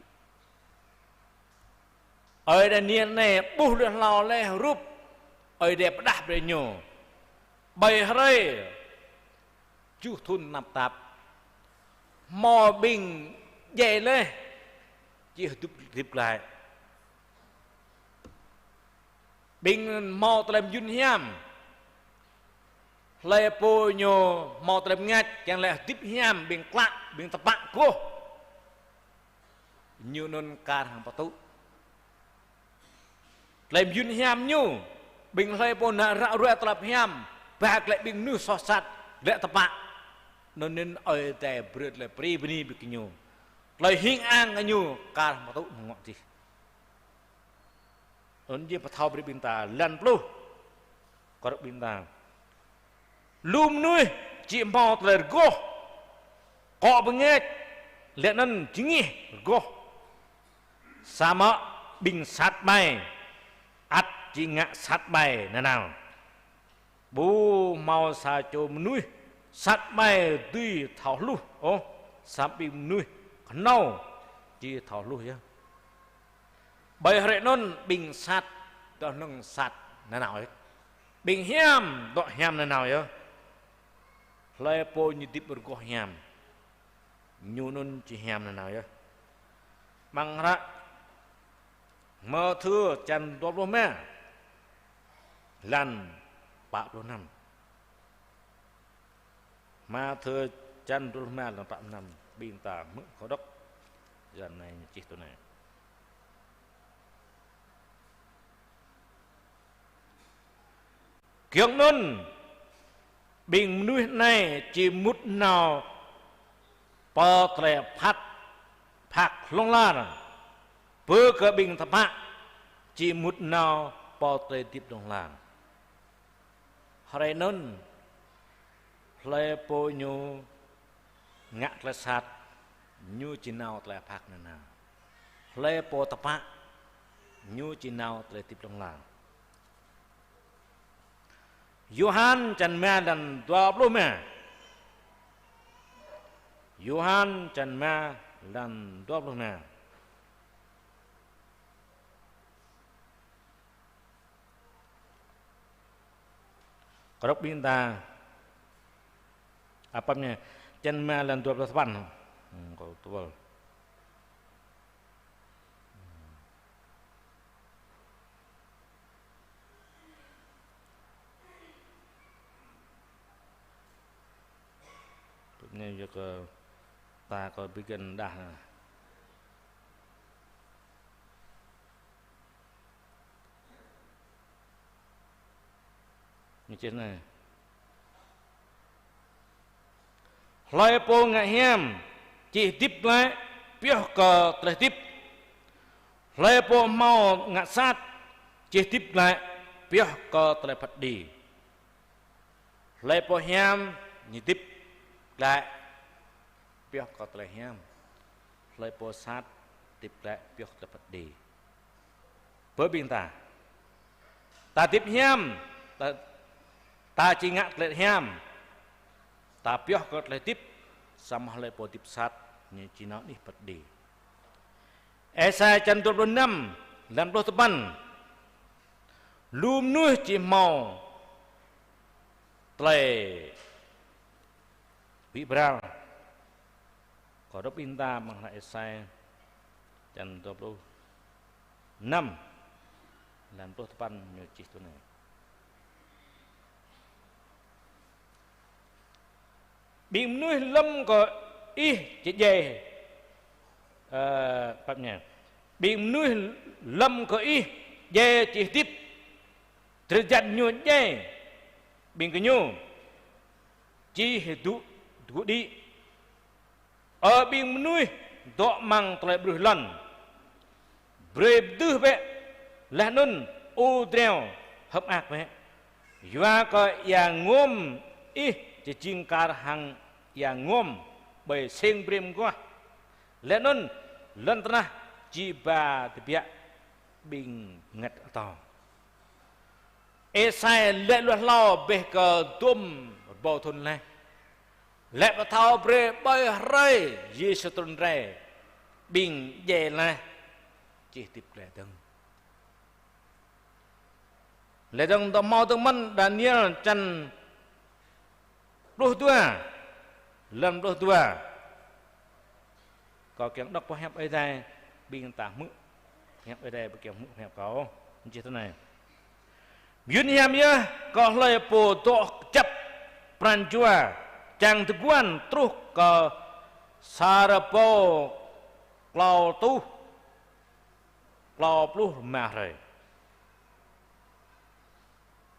Ơi Daniel anai ƀuh lui hlâo laih rup Ơi Adai pơdah brơi ñu. Ƀơi hrơi tơjuh thŭn tơnap tap, hmâo ƀing djai laih či hơdip, hơdip glaĭ. Ƀing hmâo tơlơi mơyŭn hiam, hlơi pô ñu hmâo tơlơi bơngač, kiăng laĭ hơdip hiam, ƀing klă, ƀing tơpă kôh, ñu anŭn kar hăng pơtŭ. Tơlơi mơyŭn hiam ñu, ƀing hlơi pô nao ră ruai tơlơi hiam, ba glaĭ ƀing mơnuih soh sat, glaĭ tơpă, anŭn anŭn Ơi Adai brơi tơlơi brơi bơni ƀơi kơ ñu. Tơlơi hing ang ñu kar hmâo tŭ mơ̆ng ngŏ dih. Anŭn yơh pơthâo brơi ƀing ta, lăn pluh. Kơ rơ̆k ƀing ta. Lu mơnuih či hmâo tơlơi rơgoh, akŏ bơngač, laih anŭn jơngih rơgoh. Samơ̆ ƀing sat ƀai ăt či ngă sat ƀai nanao. Ƀu hmâo sa čô mơnuih sat ƀai dưi thâo hluh ôh, samơ̆ ƀing mơnuih kơhnâo či thâo hluh yơh. Ƀơi hrơi anŭn ƀing sat dŏ hnơ̆ng sat nanao yơh. Ƀing hiam dŏ hiam nanao yơh. Hlơi pô ñu hơdip rơgoh hiam, ñu anŭn či hiam nanao yơh. Amăng hră Mathiơ čăn dua pluh rơma, lăn pă pluh năm. Mathiơ čăn dua pluh rơma, lăn pă pluh năm. Ƀing ta hmư̆ kâo đŏk. Yua anai ñu čih tui anai. Giŏng anŭn, ƀing mơnuih anai či mŭt nao pơ tơlơi phat phak hlŏng lar, pơ kơ ƀing tơpă či mŭt nao pơ tơlơi hơdip hlŏng lar. Hrơi anŭn, hlơi pô ñu ngă tơlơi sat, ñu či nao tơlơi phat nanao. Hlơi pô tơpă, ñu či nao tơlơi hơdip hlŏng lar. Yôhan čăn rơma lăn dua pluh rơma. Yôhan čăn rơma lăn dua pluh rơma. Kơ rơ̆k ƀing ta. Apăm ñu, čăn rơma lăn dua pluh sapăn. Hmm, kâo tơwăl. Tui anai yơh kơ ta kơ ƀing găn đah. Ñu čih anai. Hlơi pô ngă hiam, či hơdip glaĭ, pioh kơ tơlơi hơdip. Hlơi pô hmâo ngă sat, či hơdip glaĭ, pioh kơ tơlơi phat kơđi. Hlơi pô hiam, ñu hơdip glaĭ, pioh kơ tơlơi hiam. Hlơi pô sat, hơdip glaĭ, pioh tơlơi phat kơđi. Bơ ƀing ta. Ta hơdip hiam, ta, ta či ngă tơlơi hiam. Ta pioh kơ tơlơi hơdip, samơ̆ hlơi pô hơdip sat, ñu či nao anih phat kơđi. Êsai čăn dua pluh năm, lăn pluh tơpăn. Lu mơnuih či hmâo tơlơi ƀĭ bral. Kơ rơ̆k ƀing ta amăng hră Êsai čăn dua pluh năm, lăn pluh tơpăn ñu čih tui anai. Ƀing mơnuih lŏm kơ ih či djai, ơ, pap ñu. Ƀing mơnuih lŏm kơ ih djai či hơdip, drơi jan ñu djai, ƀing gơñu či hơdip djơ̆ đĭ. Ơ ƀing mơnuih dŏ amăng tơlơi ƀruih lŏn, brơi pơdưh bĕ, laih anŭn u dreo hơ̆k mơak bĕ. Yua kơ ia ngŏm ih či jing kar hăng ia ngŏm ƀơi sêng brem mơguah. Laih anŭn lŏn tơnah či ba tơbiă ƀing bơngăt atâo. Êsai laĭ lu hlâo bĕ kơ dôm rơbâo thŭn laih. Laĭ pơthâo brơi ƀơi hrơi Yêsu trŭn rai, ƀing djai laih či hơdip glaĭ dơ̆ng. Laih dơ̆ng tơ hmâo dơ̆ng mơ̆n Daniel čăn pluh dua, lăn pluh dua. Kâo kiăng đŏk pơhiăp Ơi Adai, ƀing ta hmư̆ pơhiăp Ơi Adai, ƀing kiăng hmư̆ pơhiăp kâo. Ñu čih tui anai. Mơyŭn hiam yơh kơ hlơi pô dŏ kơjăp pran jua, čang tơguan truh kơ sa rơbâo klâo rơtuh klâo pluh rơma hrơi.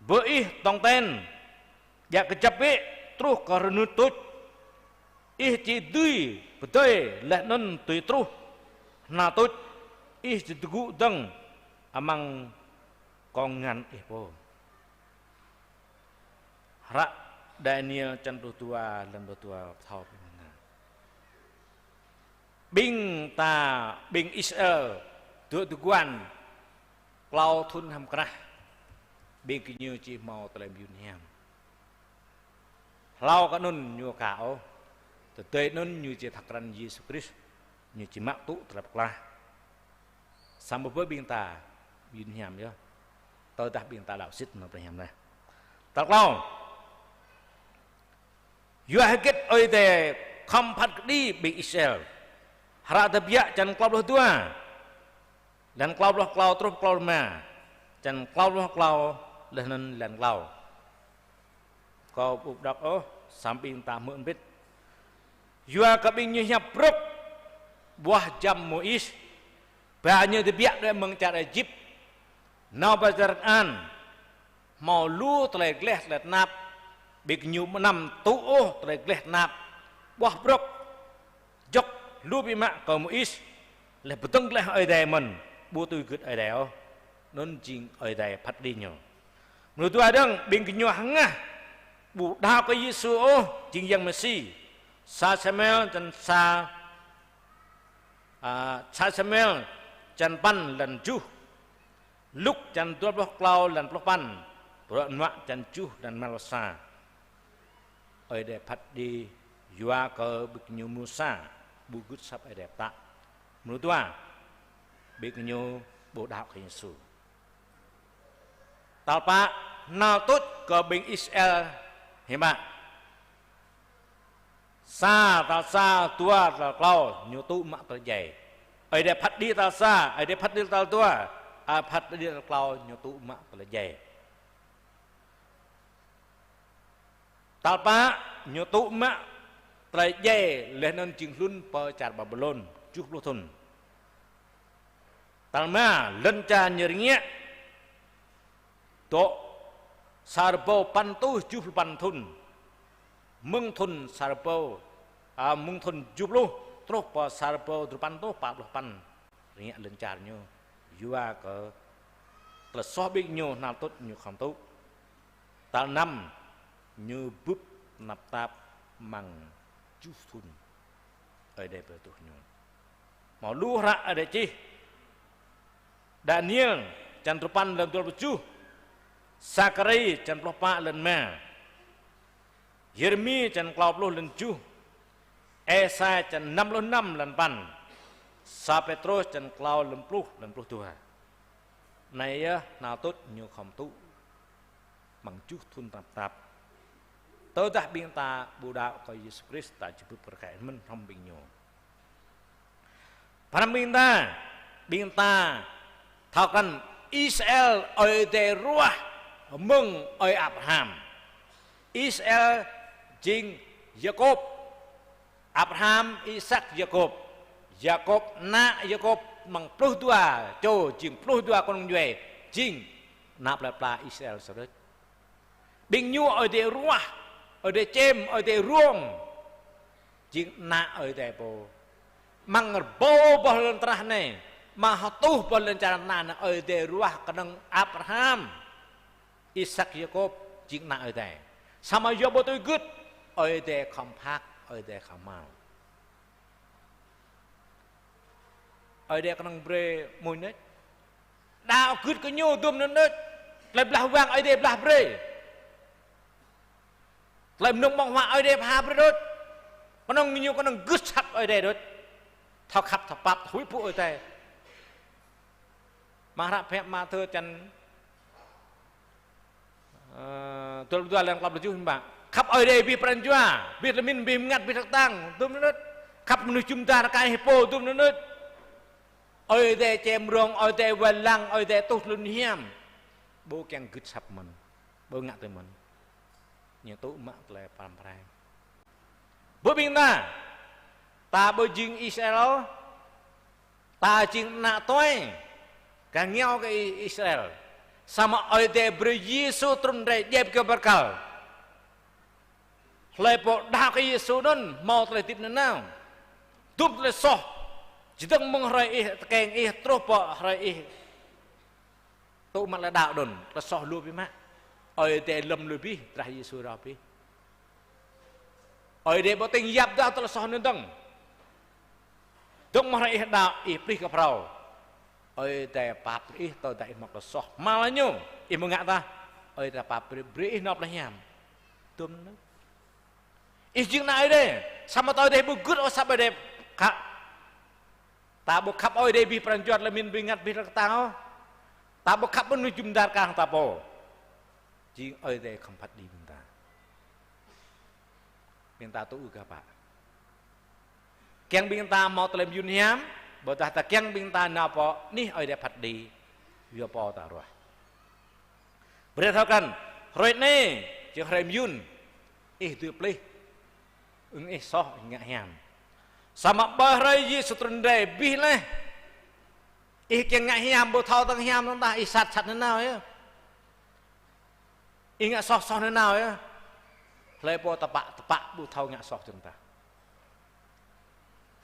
Bơ ih tong ten, djă kơjăp bĕ truh kơ rơnŭk tuč. Ih či dưi pơdơi laih anŭn tui truh hnal tuč, ih či tơgŭ dơ̆ng amăng kông ngăn ih pô. Hră Daniel črăn pluh dua, lăn pluh dua pơthâo ƀing ta. Ƀing ta, ƀing Israel, dŏ tơguan klâo thŭn hrăm krah, ƀing gơñu či hmâo tơlơi mơyun hiam. Hlâo kơ anŭn ñu aka ôh. Tơdơi anŭn ñu či thâo krăn Yêsu Krist, ñu či mă tŭ tơlơi pơklaih. Samơ̆ ƀơi ƀing ta, mơyun hiam yơh. Tơdah ƀing ta đaŏ sĭt mơ̆ng tơlơi hiam anai. Tal klâo. Yua hơget Ơi Adai khŏm phat kơđi ƀing Israel. Hră Tơbiă črăn klâo pluh dua, lăn klâo pluh klâo truh klâo pluh rơma, črăn klâo pluh klâo laih anŭn lăn klâo. Kâo ƀu đŏk ôh, samơ̆ ƀing ta hmư̆ hơbĭt. Yua kơ ƀing ñu hiăp brŏk ƀuah jăm Môis, ba ñu tơbiă đuaĭ mơ̆ng čar Êjip, nao pơ čar Kanaan, hmâo lu tơlơi gleh tơlơi tơnap, ƀing gơñu ƀu anăm tŭ ôh tơlơi gleh tơnap, ƀuah brŏk, djŏk lu biă mă kơ Môis, laih pơdơ̆ng gleh Ơi Adai mơ̆n, ƀu tui gưt Ơi Adai ôh. Anŭn jing Ơi Adai phat kơđi ñu. Mơnuih dua dơ̆ng, ƀing gơñu hơngah ƀu đaŏ kơ Yêsu ôh, jing Yang Mêsi. Sa Samuel črăn sa, a, sa Samuel črăn păn lăn tơjuh. Luk črăn dua pluh klâo lăn pluh păn, Bruă Mơnuă črăn tơjuh lăn rơma pluh sa. Ơi Adai phat kơđi yua kơ ƀing gơñu mơnuih sa, ƀu gưt asăp Ơi Adai pơtă. Mơnuih dua, ƀing gơñu ƀu đaŏ kơ Yêsu. Tal pă, hnal tuč kơ ƀing Israel hiư̆m pă. Sa, tal sa, dua, tal klâo, ñu tŭ mă tơlơi djai. Ơi Adai phat kơđi tal sa, Ơi Adai phat kơđi tal dua, a, phat kơđi tal klâo, ñu tŭ mă tơlơi djai. Tal pă, ñu tŭ mă tơlơi djai laih anŭn jing hlŭn pơ čar Babilôn, tơjuh pluh thŭn. Tal rơma, lŏn čar ñu rơngiă dŏ sa rơbâo păn rơtuh tơjuh pluh păn thŭn. Mơ̆ng thŭn sa rơbâo, a, mơ̆ng thŭn tơjuh pluh truh pơ sa rơbâo duapăn rơtuh pă pluh păn. Rơngiă lŏn čar ñu, yua kơ tơlơi soh ƀing ñu hnal tuč ñu khŏm tŭ. Tal năm, ñu bưp tơnap tap amăng tơjuh thŭn Ơi Adai brơi truh ñu. Hmâo lu hră Ơi Adai čih. Daniel črăn duapăn lăn dua pluh tơjuh. Sakari črăn pluh pă lăn rơma. Yêrêmi črăn klâo pluh lăn tơjuh. Êsai črăn năm pluh năm lăn păn. Sa Pêtrôs črăn klâo lăn pluh, lăn pluh dua. Anai yơh hnal tuč ñu khŏm tŭ amăng tơjuh thŭn tơnap tap. Tơdah ƀing ta ƀu đaŏ kơ Yêsu Krist, ta či bưp rơkơi mơ̆n hrŏm ƀing ñu. Pơhrăm ƀing ta, ƀing ta thâo krăn Israel Ơi Adai ruah mơ̆ng ơi Abraham. Israel jing Yakôb. Abraham, Isak, Yakôb. Yakôb, ană Yakôb amăng pluh dua čô, jing pluh dua kơnung djuai, jing ană plơi pla Israel sơrơč. Ƀing ñu Ơi Adai ruah, Ơi Adai čem, Ơi Adai rông. Jing ană Ơi Adai pô. Amăng rơbâo boh lŏn tơnah anai, amăng hơtuh boh lŏn čar anai, Ơi Adai ruah kơnơ̆ng Abraham, Isak, Yakôb, jing ană Ơi Adai. Samơ̆ yua ƀu tui gưt, Ơi Adai khŏm phak, Ơi Adai khŏm hmâo. Ơi Adai kơnơ̆ng brơi mơnuih anŭn. Đaŏ gưt kơ ñu dum anŭn đôč. Tơlơi blah wang Ơi Adai blah brơi. Tơlơi mơnơ̆ng ƀơ̆ng huă Ơi Adai pha brơi đôč. Kơnơ̆ng ñu kơnơ̆ng gưt asăp Ơi Adai đôč. Thâo khăp, thâo pap, thâo huĭ pơpŭ Ơi Adai. Amăng hră pơhiăp Mathiơ črăn, ơ, dua pluh dua lăng klâo pluh tơjuh hiư̆m pă. Khăp Ơi Adai abih pran jua, abih tơlơi pơmĭn, abih bơngăt, abih tơtăng, dum anŭn đôč. Khăp mơnuih jum dar kơ ih pô, dum anŭn đôč. Ơi Adai čem rông, Ơi Adai wai lăng, Ơi Adai tuh tơlơi hiam. Ƀu kiăng gưt asăp mơ̆n, ƀu ngă tui mơ̆n. Ñu tŭ mă tơlơi pơrăm pơrai. Ƀơi ƀing ta, ta ƀu jing Israel, ta jing ană tuai, kah ngiao kơ I-, Israel. Samơ̆ Ơi Adai brơi Yêsu trŭn rai djai kơ bơrkal. Hlơi pô đaŏ kơ Yêsu anŭn hmâo tơlơi hơdip nanao. Dŭm tơlơi soh. Čơdơ̆ng mơ̆ng hrơi ih tơkeng ih truh pơ hrơi ih tŭ mă tơlơi đaŏ anŭn, tơlơi soh lu biă mă. Ơi Adai lŏm lui abih, drah Yêsu rao abih. Ơi Adai ƀu tĭng yap dah tơlơi soh anŭn dơ̆ng. Dơ̆ng mơ̆ng hrơi ih đaŏ, ih plih kơ phrâo. Ơi Adai pap brơi ih, tơdah ih mă tơlơi soh. Mă lĕ ñu, ih mơ̆ ngă tah. Ơi Adai pap brơi, brơi ih nao plei hiam. Dŭm anŭn. Ih jing ană Ơi Adai, samơ̆ tơdah ih ƀu gưt ôh asăp Ơi Adai khăp. Ta ƀu khăp Ơi Adai abih pran jua tơlơi pơmĭn bơngăt abih tơlơi kơtang ôh. Ta ƀu khăp mơnuih jum dar kang ta pô. Jing Ơi Adai khŏm phat kơđi ƀing ta. Ƀing ta tŭ ư kơ pă. Kiăng ƀing ta hmâo tơlơi mơyun hiam, ƀôdah ta kiăng ƀing ta nao pơ anih Ơi Adai phat kơđi, yua pô ta ruah. Brơi thâo krăn, hrơi anai, jing hrơi mơyun, ih dưi plih, ưng ih soh, ih ngă hiam. Samơ̆ ƀơi hrơi Yêsu trŭn rai abih laih, ih kiăng ngă hiam, ƀu thâo tơ̆ng hiam tơ̆ng tah, ih sat sat nanao yơh. Ih ngă soh soh nanao yơh. Hlơi pô tơpă tơpă ƀu thâo ngă soh tơ̆ng tah.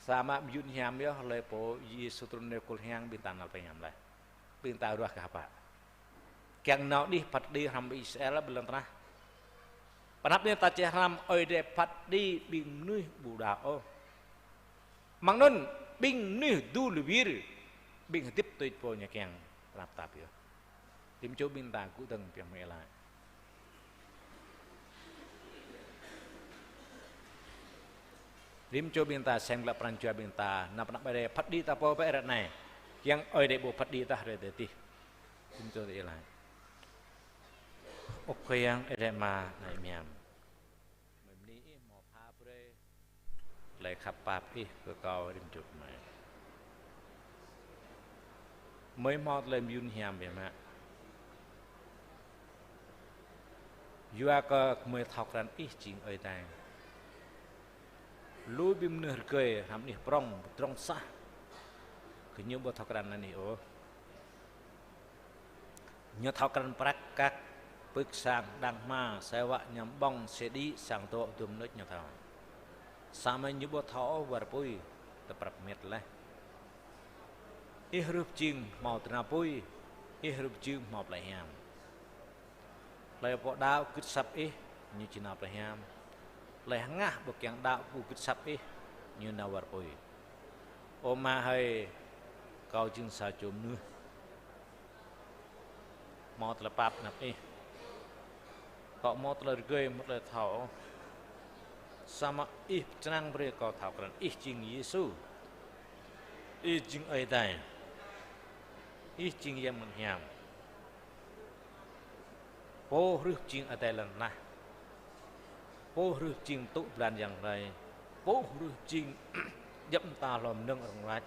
Samơ̆ mơyun hiam yơh, hlơi pô Yêsu trŭn rai kơkuh hiam ƀing ta nao plei hiam laih. Ƀing ta ruah kơ pă. Kiăng nao anih phat kơđi hrăm ƀing Israel ƀơi lŏn tơnah. Pơ anăp anai ta či hrăm Ơi Adai phat kơđi ƀing mơnuih ƀu đaŏ ôh. Mơ̆ng anŭn ƀing mơnuih du lubir, ƀing hơdip tui pô ñu kiăng, tơnap tap yơh. Rĭm čô ƀing ta gŭ dơ̆ng pioh mơ̆ laĭ. Rĭm čô ƀing ta sem glaĭ pran jua ƀing ta, nao pơ anăp Ơi Adai phat kơđi ta pô pơ ră anai. Kiăng Ơi Adai ƀu phat kơđi ta hrơi tơdơi. Rĭm čô ta iâu laĭ. Ơ Khua Yang Ơi Adai Ama anai mơyang. Mơi bơni ih hmâo pha brơi tơlơi khăp pap ih kơ kâo rĭm čô gơmơi. Mơi hmâo tơlơi mơyun hiam biă mă. Yua kơ gơmơi thâo krăn ih jing Ơi Adai. Lu ƀing mơnuih rơgơi hrăm anih prŏng, pơdrŏng sah. Gơñu ƀu thâo krăn anăn ih ôh. Ñu thâo krăn prăk kăk, pưk sang, đang hma, sĕ wă, ñăm ƀơ̆ng, sĕ đĭ, sang dŏ, dŭm mơnuih ñu thâo. Samơ̆ ñu ƀu thâo ôh war apui, tơprăp met laih. Ih hrup jing hmâo tơnap apui, ih hrup jing hmâo plei hiam. Hlơi pô đaŏ gưt asăp ih, ñu či nao plei hiam. Hlơi hơngah ƀu kiăng đaŏ ƀu gưt asăp ih, ñu nao war apui. Ơ Ama hơi, kâo jing sa čô mơnuih hmâo tơlơi pap anăp ih. Kâo hmâo tơlơi rơgơi, hmâo tơlơi thâo. Samơ̆ ih pơčrang brơi kâo thâo krăn ih jing Yêsu. Ih jing Ơi Adai. Ih jing Yang Bơngăt Hiam. Pô hrih pơjing adai lŏn tơnah. Pô hrih pơjing tŭ blan yang hrơi. Pô hrih pơjing djŏp mơta hlô mơnơ̆ng rơ̆ng ruăč.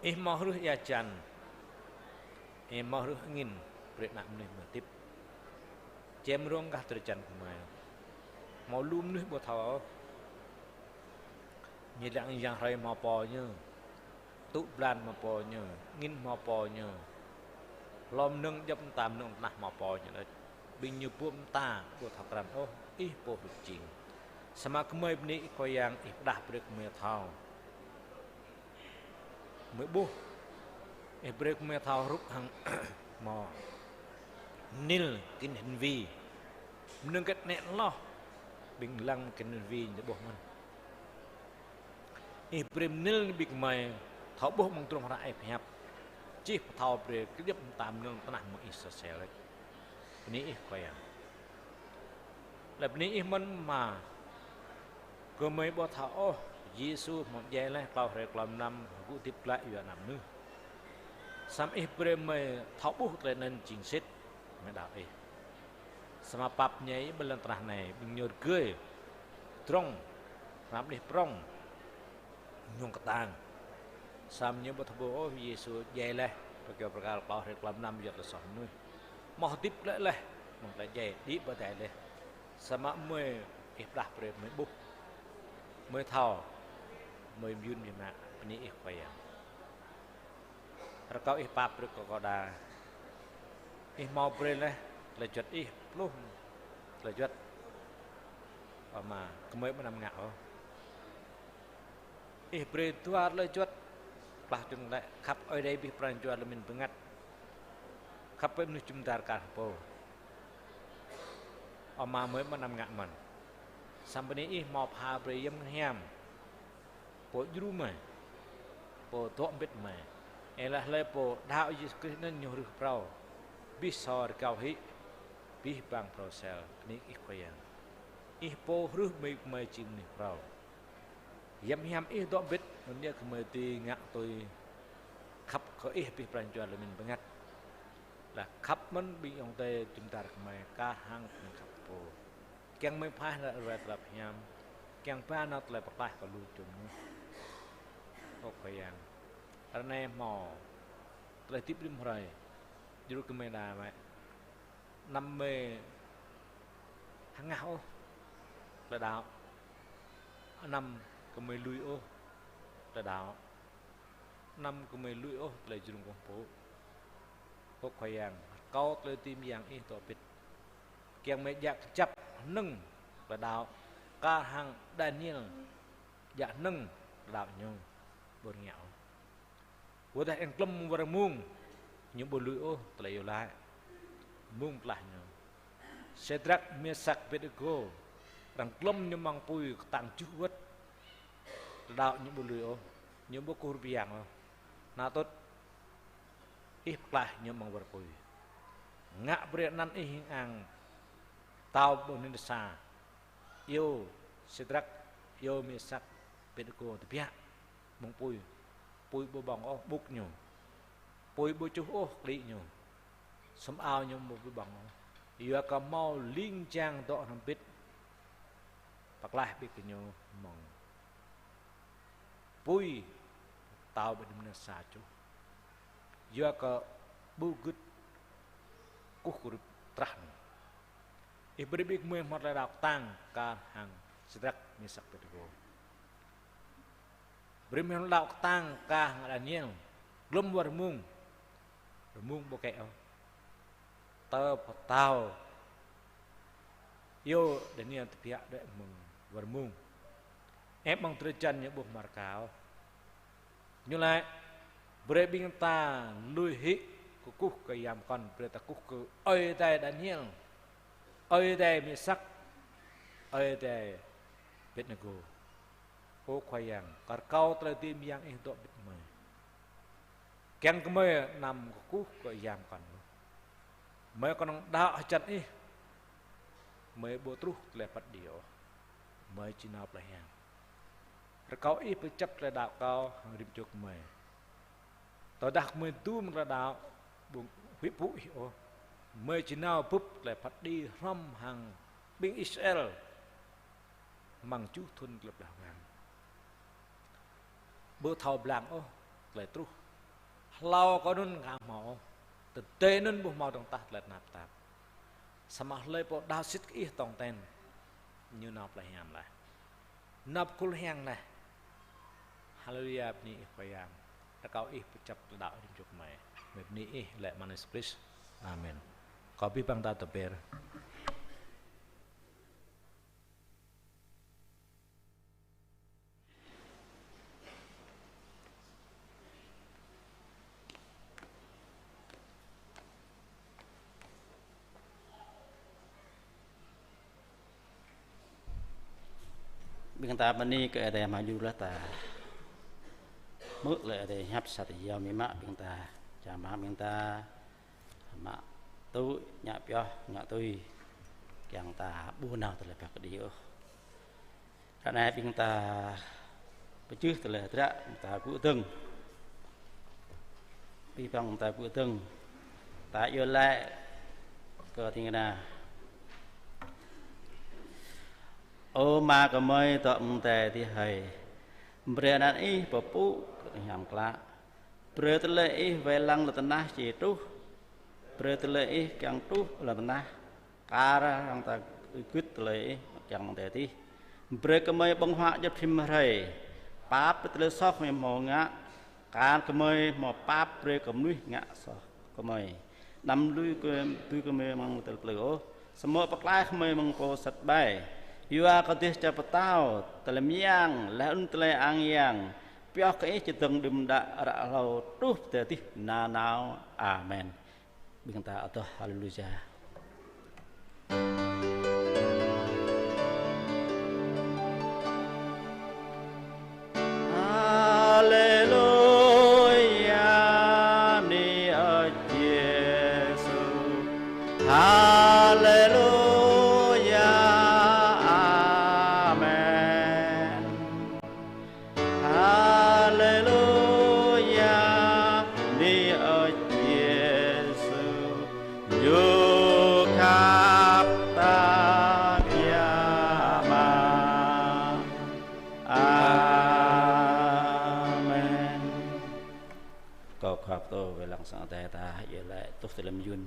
Ih hmâo hrih ia hơjan. Ih hmâo hrih angĭn, brơi ană mơnuih mơ̆ hơdip. Čem rông gah drơi jan gơmơi. Hmâo lu mơnuih ƀu thâo ôh. Ñu lăng yang hrơi hmâo pô ñu. Tŭ blan hmâo pô ñu, angĭn hmâo pô ñu. Hlô mơnơ̆ng djŏp mơta mơnơ̆ng tơnah hmâo pô ñu đôč. Ƀing ñu ƀuh mơta ƀu thâo krăn ôh, ih pô hrih pơjing. Samơ̆ gơmơi bơni ih Khua Yang, ih pơdah brơi gơmơi thâo. Gơmơi ƀuh, ih brơi gơmơi thâo hrup hăng hmâo mơnil kĭn hĭn vi. Mơnơ̆ng kĕt nĕ hloh, ƀing lăng kĭn hĭn vi ñu ƀuh mơ̆n. Ih brơi mơnil ƀing gơmơi thâo ƀuh mơ̆ng drŏng hră ih pơhiăp. Čih pơthâo brơi kơ djŏp mơta mơnơ̆ng tơnah mơ̆ ih sơsel. Bơni ih Khua Yang. Laih bơni ih mơ̆n mơ̆ gơmơi ƀu thâo ôh, Yêsu hmâo djai laih klâo hrơi klâo mlam, gŭ hơdip glaĭ yua ană mơnuih. Samơ̆ ih brơi gơmơi thâo ƀuh tơlơi anŭn jing sĭt, gơmơi đaŏ ih. Samơ̆ pap ñai ƀơi lŏn tơnah anai, ƀing ñu rơgơi, drŏng, hrăm anih prŏng, mơñum kơtang. Samơ̆ ñu ƀu thâo ƀuh ôh Yêsu djai laih, rơkâo pơrkal klâo hrơi klâo mlam yua tơlơi soh mơnuih. Hmâo hơdip glaĭ laih, mơ̆ng tơlơi djai, đĭ ƀơi adai laih. Samơ̆ gơmơi ih pơdah brơi gơmơi ƀuh. Gơmơi thâo, gơmơi mơyun biă mă, bơni ih Khua Yang. Rơkâo ih pap brơi kơ kâo đa. Ih hmâo brơi laih, tơlơi juăt ih, pluh tơlơi juăt. Ama, gơmơi ƀu anăm ngă ôh. Ih brơi dua tơlơi juăt, klah čun lĕ, khăp Ơi Adai abih pran jua lơ̆m anŭn bơngăt. Khăp ƀơi mơnuih jum dar kar hăng pô. Ama, gơmơi ƀu anăm ngă mơ̆n. Samơ̆ bơni ih hmâo pha brơi Yang Hiam. Pô djru mơi, pô dŏ mbĭt mơi. Ih laĭ hlơi pô đaŏ Yêsu Krist anŭn ñu hrih phrâo. Abih sô rơgao hĭ, abih bang phrâo sel, bơni ih Khua Yang. Ih pô hrih mơi, mơi jing mơnuih phrâo. Yang Hiam ih dŏ mbĭt, anŭn yơh gơmơi dưi ngă tui khăp kơ ih abih pran jua lơ̆m anŭn bơngăt. Laih khăp mơ̆n ƀing ayŏng adơi jum dar gơmơi kar hăng gơmơi khăp pô. Kiăng mơi pha nao ruai tơlơi hiam. Kiăng ba nao tơlơi pơklaih kơ lu čô mơnuih. Ơ Khua Yang. Ră anai hmâo tơlơi hơdip rĭm hrơi. Djru kơ mơi đa mơi. Anăm mơi hơngah ôh tơlơi đaŏ. Anăm kơ mơi lui ôh tơlơi đaŏ. Anăm kơ mơi lui ôh tơlơi jrŭng kơkuh pơpŭ. Ơ Khua Yang, rơkâo tơlơi dưi mơyang ih dŏ mbĭt. Kiăng mơi djă kơjăp hơnơ̆ng tơlơi đaŏ, kar hăng Daniel djă hơnơ̆ng tơlơi đaŏ ñu ƀu rơngiă ôh. Wơ̆t tơdah arăng klŏm wơr mông, ñu ƀu lui ôh tơlơi iâu laĭ. Mông pơklaih ñu. Sêdrak, Mêsak, Abêdnêgô, arăng klŏm ñu amăng apui kơtang tơjuh wơ̆t. Tơlơi đaŏ ñu ƀu lui ôh, ñu ƀu kơkuh rơbêh ôh. Anŭn tŭ ih pơklaih ñu amăng wơr apui. Ngă brơi anăn ih hing ang pơtao Nebukatnetsar. Iâu Sêdrak, iâu Mêsak, Abêdnêgô tơbiă amăng apui. Apui ƀu ƀơ̆ng ôh ƀŭk ñu. Apui ƀu čuh ôh klĭ ñu. Sum ao ñu ƀu ƀơ̆ng ôh. Yua kơ hmâo ling jang dŏ hrŏm hơbĭt pơklaih ƀing gơñu mơ̆ng apui pơtao Nebukatnetsar čuh. Yua kơ ƀu gưt kơkuh kơ rĭm trah anŭn. Ih brơi ƀing gơmơi hmâo tơlơi đaŏ kơtang kar hăng Sêdrak, Mêsak, Abêdnêgô. Brơi gơmơi hmâo tơlơi đaŏ kơtang kar hăng Daniel. Glŏm wơr mông. Wơr mông ƀu kĕ ôh. Tơ pơtao iâu Daniel tơbiă đuaĭ mơ̆ng wơr mông. Ĕp amăng drơi jăn ñu ƀu hmar kâo. Ñu laĭ, brơi ƀing ta lui hĭ kơkuh kơ yam kŏn, brơi ta kơkuh kơ Ơi Adai Daniel, Ơi Adai Mêsak, Ơi Adai Abêdnêgô. Ơ Khua Yang, kar kâo tơlơi dưi mơyang ih dŏ mbĭt mơi. Kiăng kơ mơi anăm kơkuh kơ yam kŏn ôh. Mơi kơnơ̆ng đaŏ hơjăn ih. Mơi ƀu truh tơlơi phat kơđi ôh. Mơi či nao plei hiam. Rơkâo ih pơčăp tơlơi đaŏ kâo hăng rĭm čô gơmơi. Tơdah gơmơi dŭm tơlơi đaŏ ƀu huĭ pŭ ih ôh. Mơi či nao bưp tơlơi phat kơđi hrŏm hăng ƀing Israel amăng tơjuh thŭn tơlơi pơblah wang. Ƀu thâo blang ôh tơlơi truh. Hlâo kơ anŭn aka hmâo ôh. Tơdơi anŭn ƀu hmâo dơ̆ng tah tơlơi tơnap tap. Samơ̆ hlơi pô đaŏ sĭt kơ ih tong ten, ñu nao plei hiam laih. Nao pơkŭl hiam laih. Haleluya, bơni ih Khua Yang. Rơkâo ih pơčăp tơlơi đaŏ rĭm čô gơmơi. Mơi bơni ih lĕ amăng Yêsu Krist. Amen. Kâo abih bang ta tơber. Ƀing ta bơni kơ Ơi Adai mơ̆ng jơlah ta. Mơ̆ lĕ Ơi Adai hiăp sat yơh mĭ mă ƀing ta. Čang mă ƀing ta. Mă tŭ ñă pioh ngă tui. Kiăng ta ƀu nao tơlơi phat kơđi ôh. Ră anai ƀing ta pơčeh tơlơi hơdră, ƀing ta gŭ dơ̆ng. Abih bang ƀing ta gŭ dơ̆ng. Ta iâu laĭ kơ ding kơna. Ơ Ama gơmơi dŏ amăng adai adih hơi. Brơi anăn ih pơpŭ kơ hiam klă. Brơi tơlơi ih wai lăng lŏn tơnah či truh. Brơi tơlơi ih kiăng truh lŏn tơnah. Kar hăng ta gưt tơlơi ih kiăng mơ̆ng adai adih. Brơi kơ gơmơi ƀơ̆ng huă djŏp rĭm hrơi. Pap brơi tơlơi soh gơmơi hmâo ngă. Kar gơmơi hmâo pap brơi kơ mơnuih ngă soh kơ gơmơi. Anăm lui kơ, tui kơ gơmơi amăng tơlơi plư ôh. Samơ̆ pơklaih gơmơi mơ̆ng pô sat ƀai. Yua kơ Ih jao pơtao, tơlơi mơyang, laih anŭn tơlơi ang yang, pioh kơ Ih čơdơ̆ng đưm đă ră hlâo truh tơdơi nanao. Amen. Ƀing ta adoh Haleluya. Haleluya, bơni ơi Yêsu. Haleluya, amen. Haleluya, bơni ơi Yêsu, Ñu khăp ta biă mă. Amen. Kâo khăp tơ wai lăng sang Adai ta, yơh lĕ tuh tơlơi mơyun.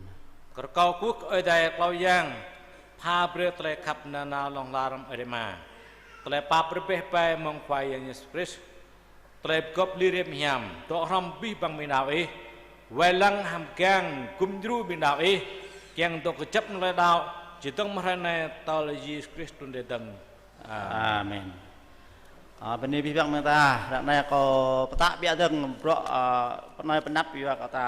Kơ rơkâo kơkuh kơ Ơi Adai klâo yang, pha brơi tơlơi khăp nanao hlŏng lar hăng Ơi Adai Ama. Tơlơi pap rơbeh ƀai mơ̆ng Khua Yang Yêsu Krist. Tơlơi pơgop lir hiam, dŏ hrŏm abih bang ƀing đaŏ Ih. Wai lăng hăm gang gum djru ƀing đaŏ Ih. Kiăng dŏ kơjăp tơlơi đaŏ, čơdơ̆ng mơ̆ng hrơi anai tơl Yêsu Krist trŭn rai dơ̆ng. Amen. Amen. Ơ, bơni abih bang ƀing ta, ră anai kâo pơtă biă dơ̆ng bruă, ơ, pơnơi pơnăp yua kơ ta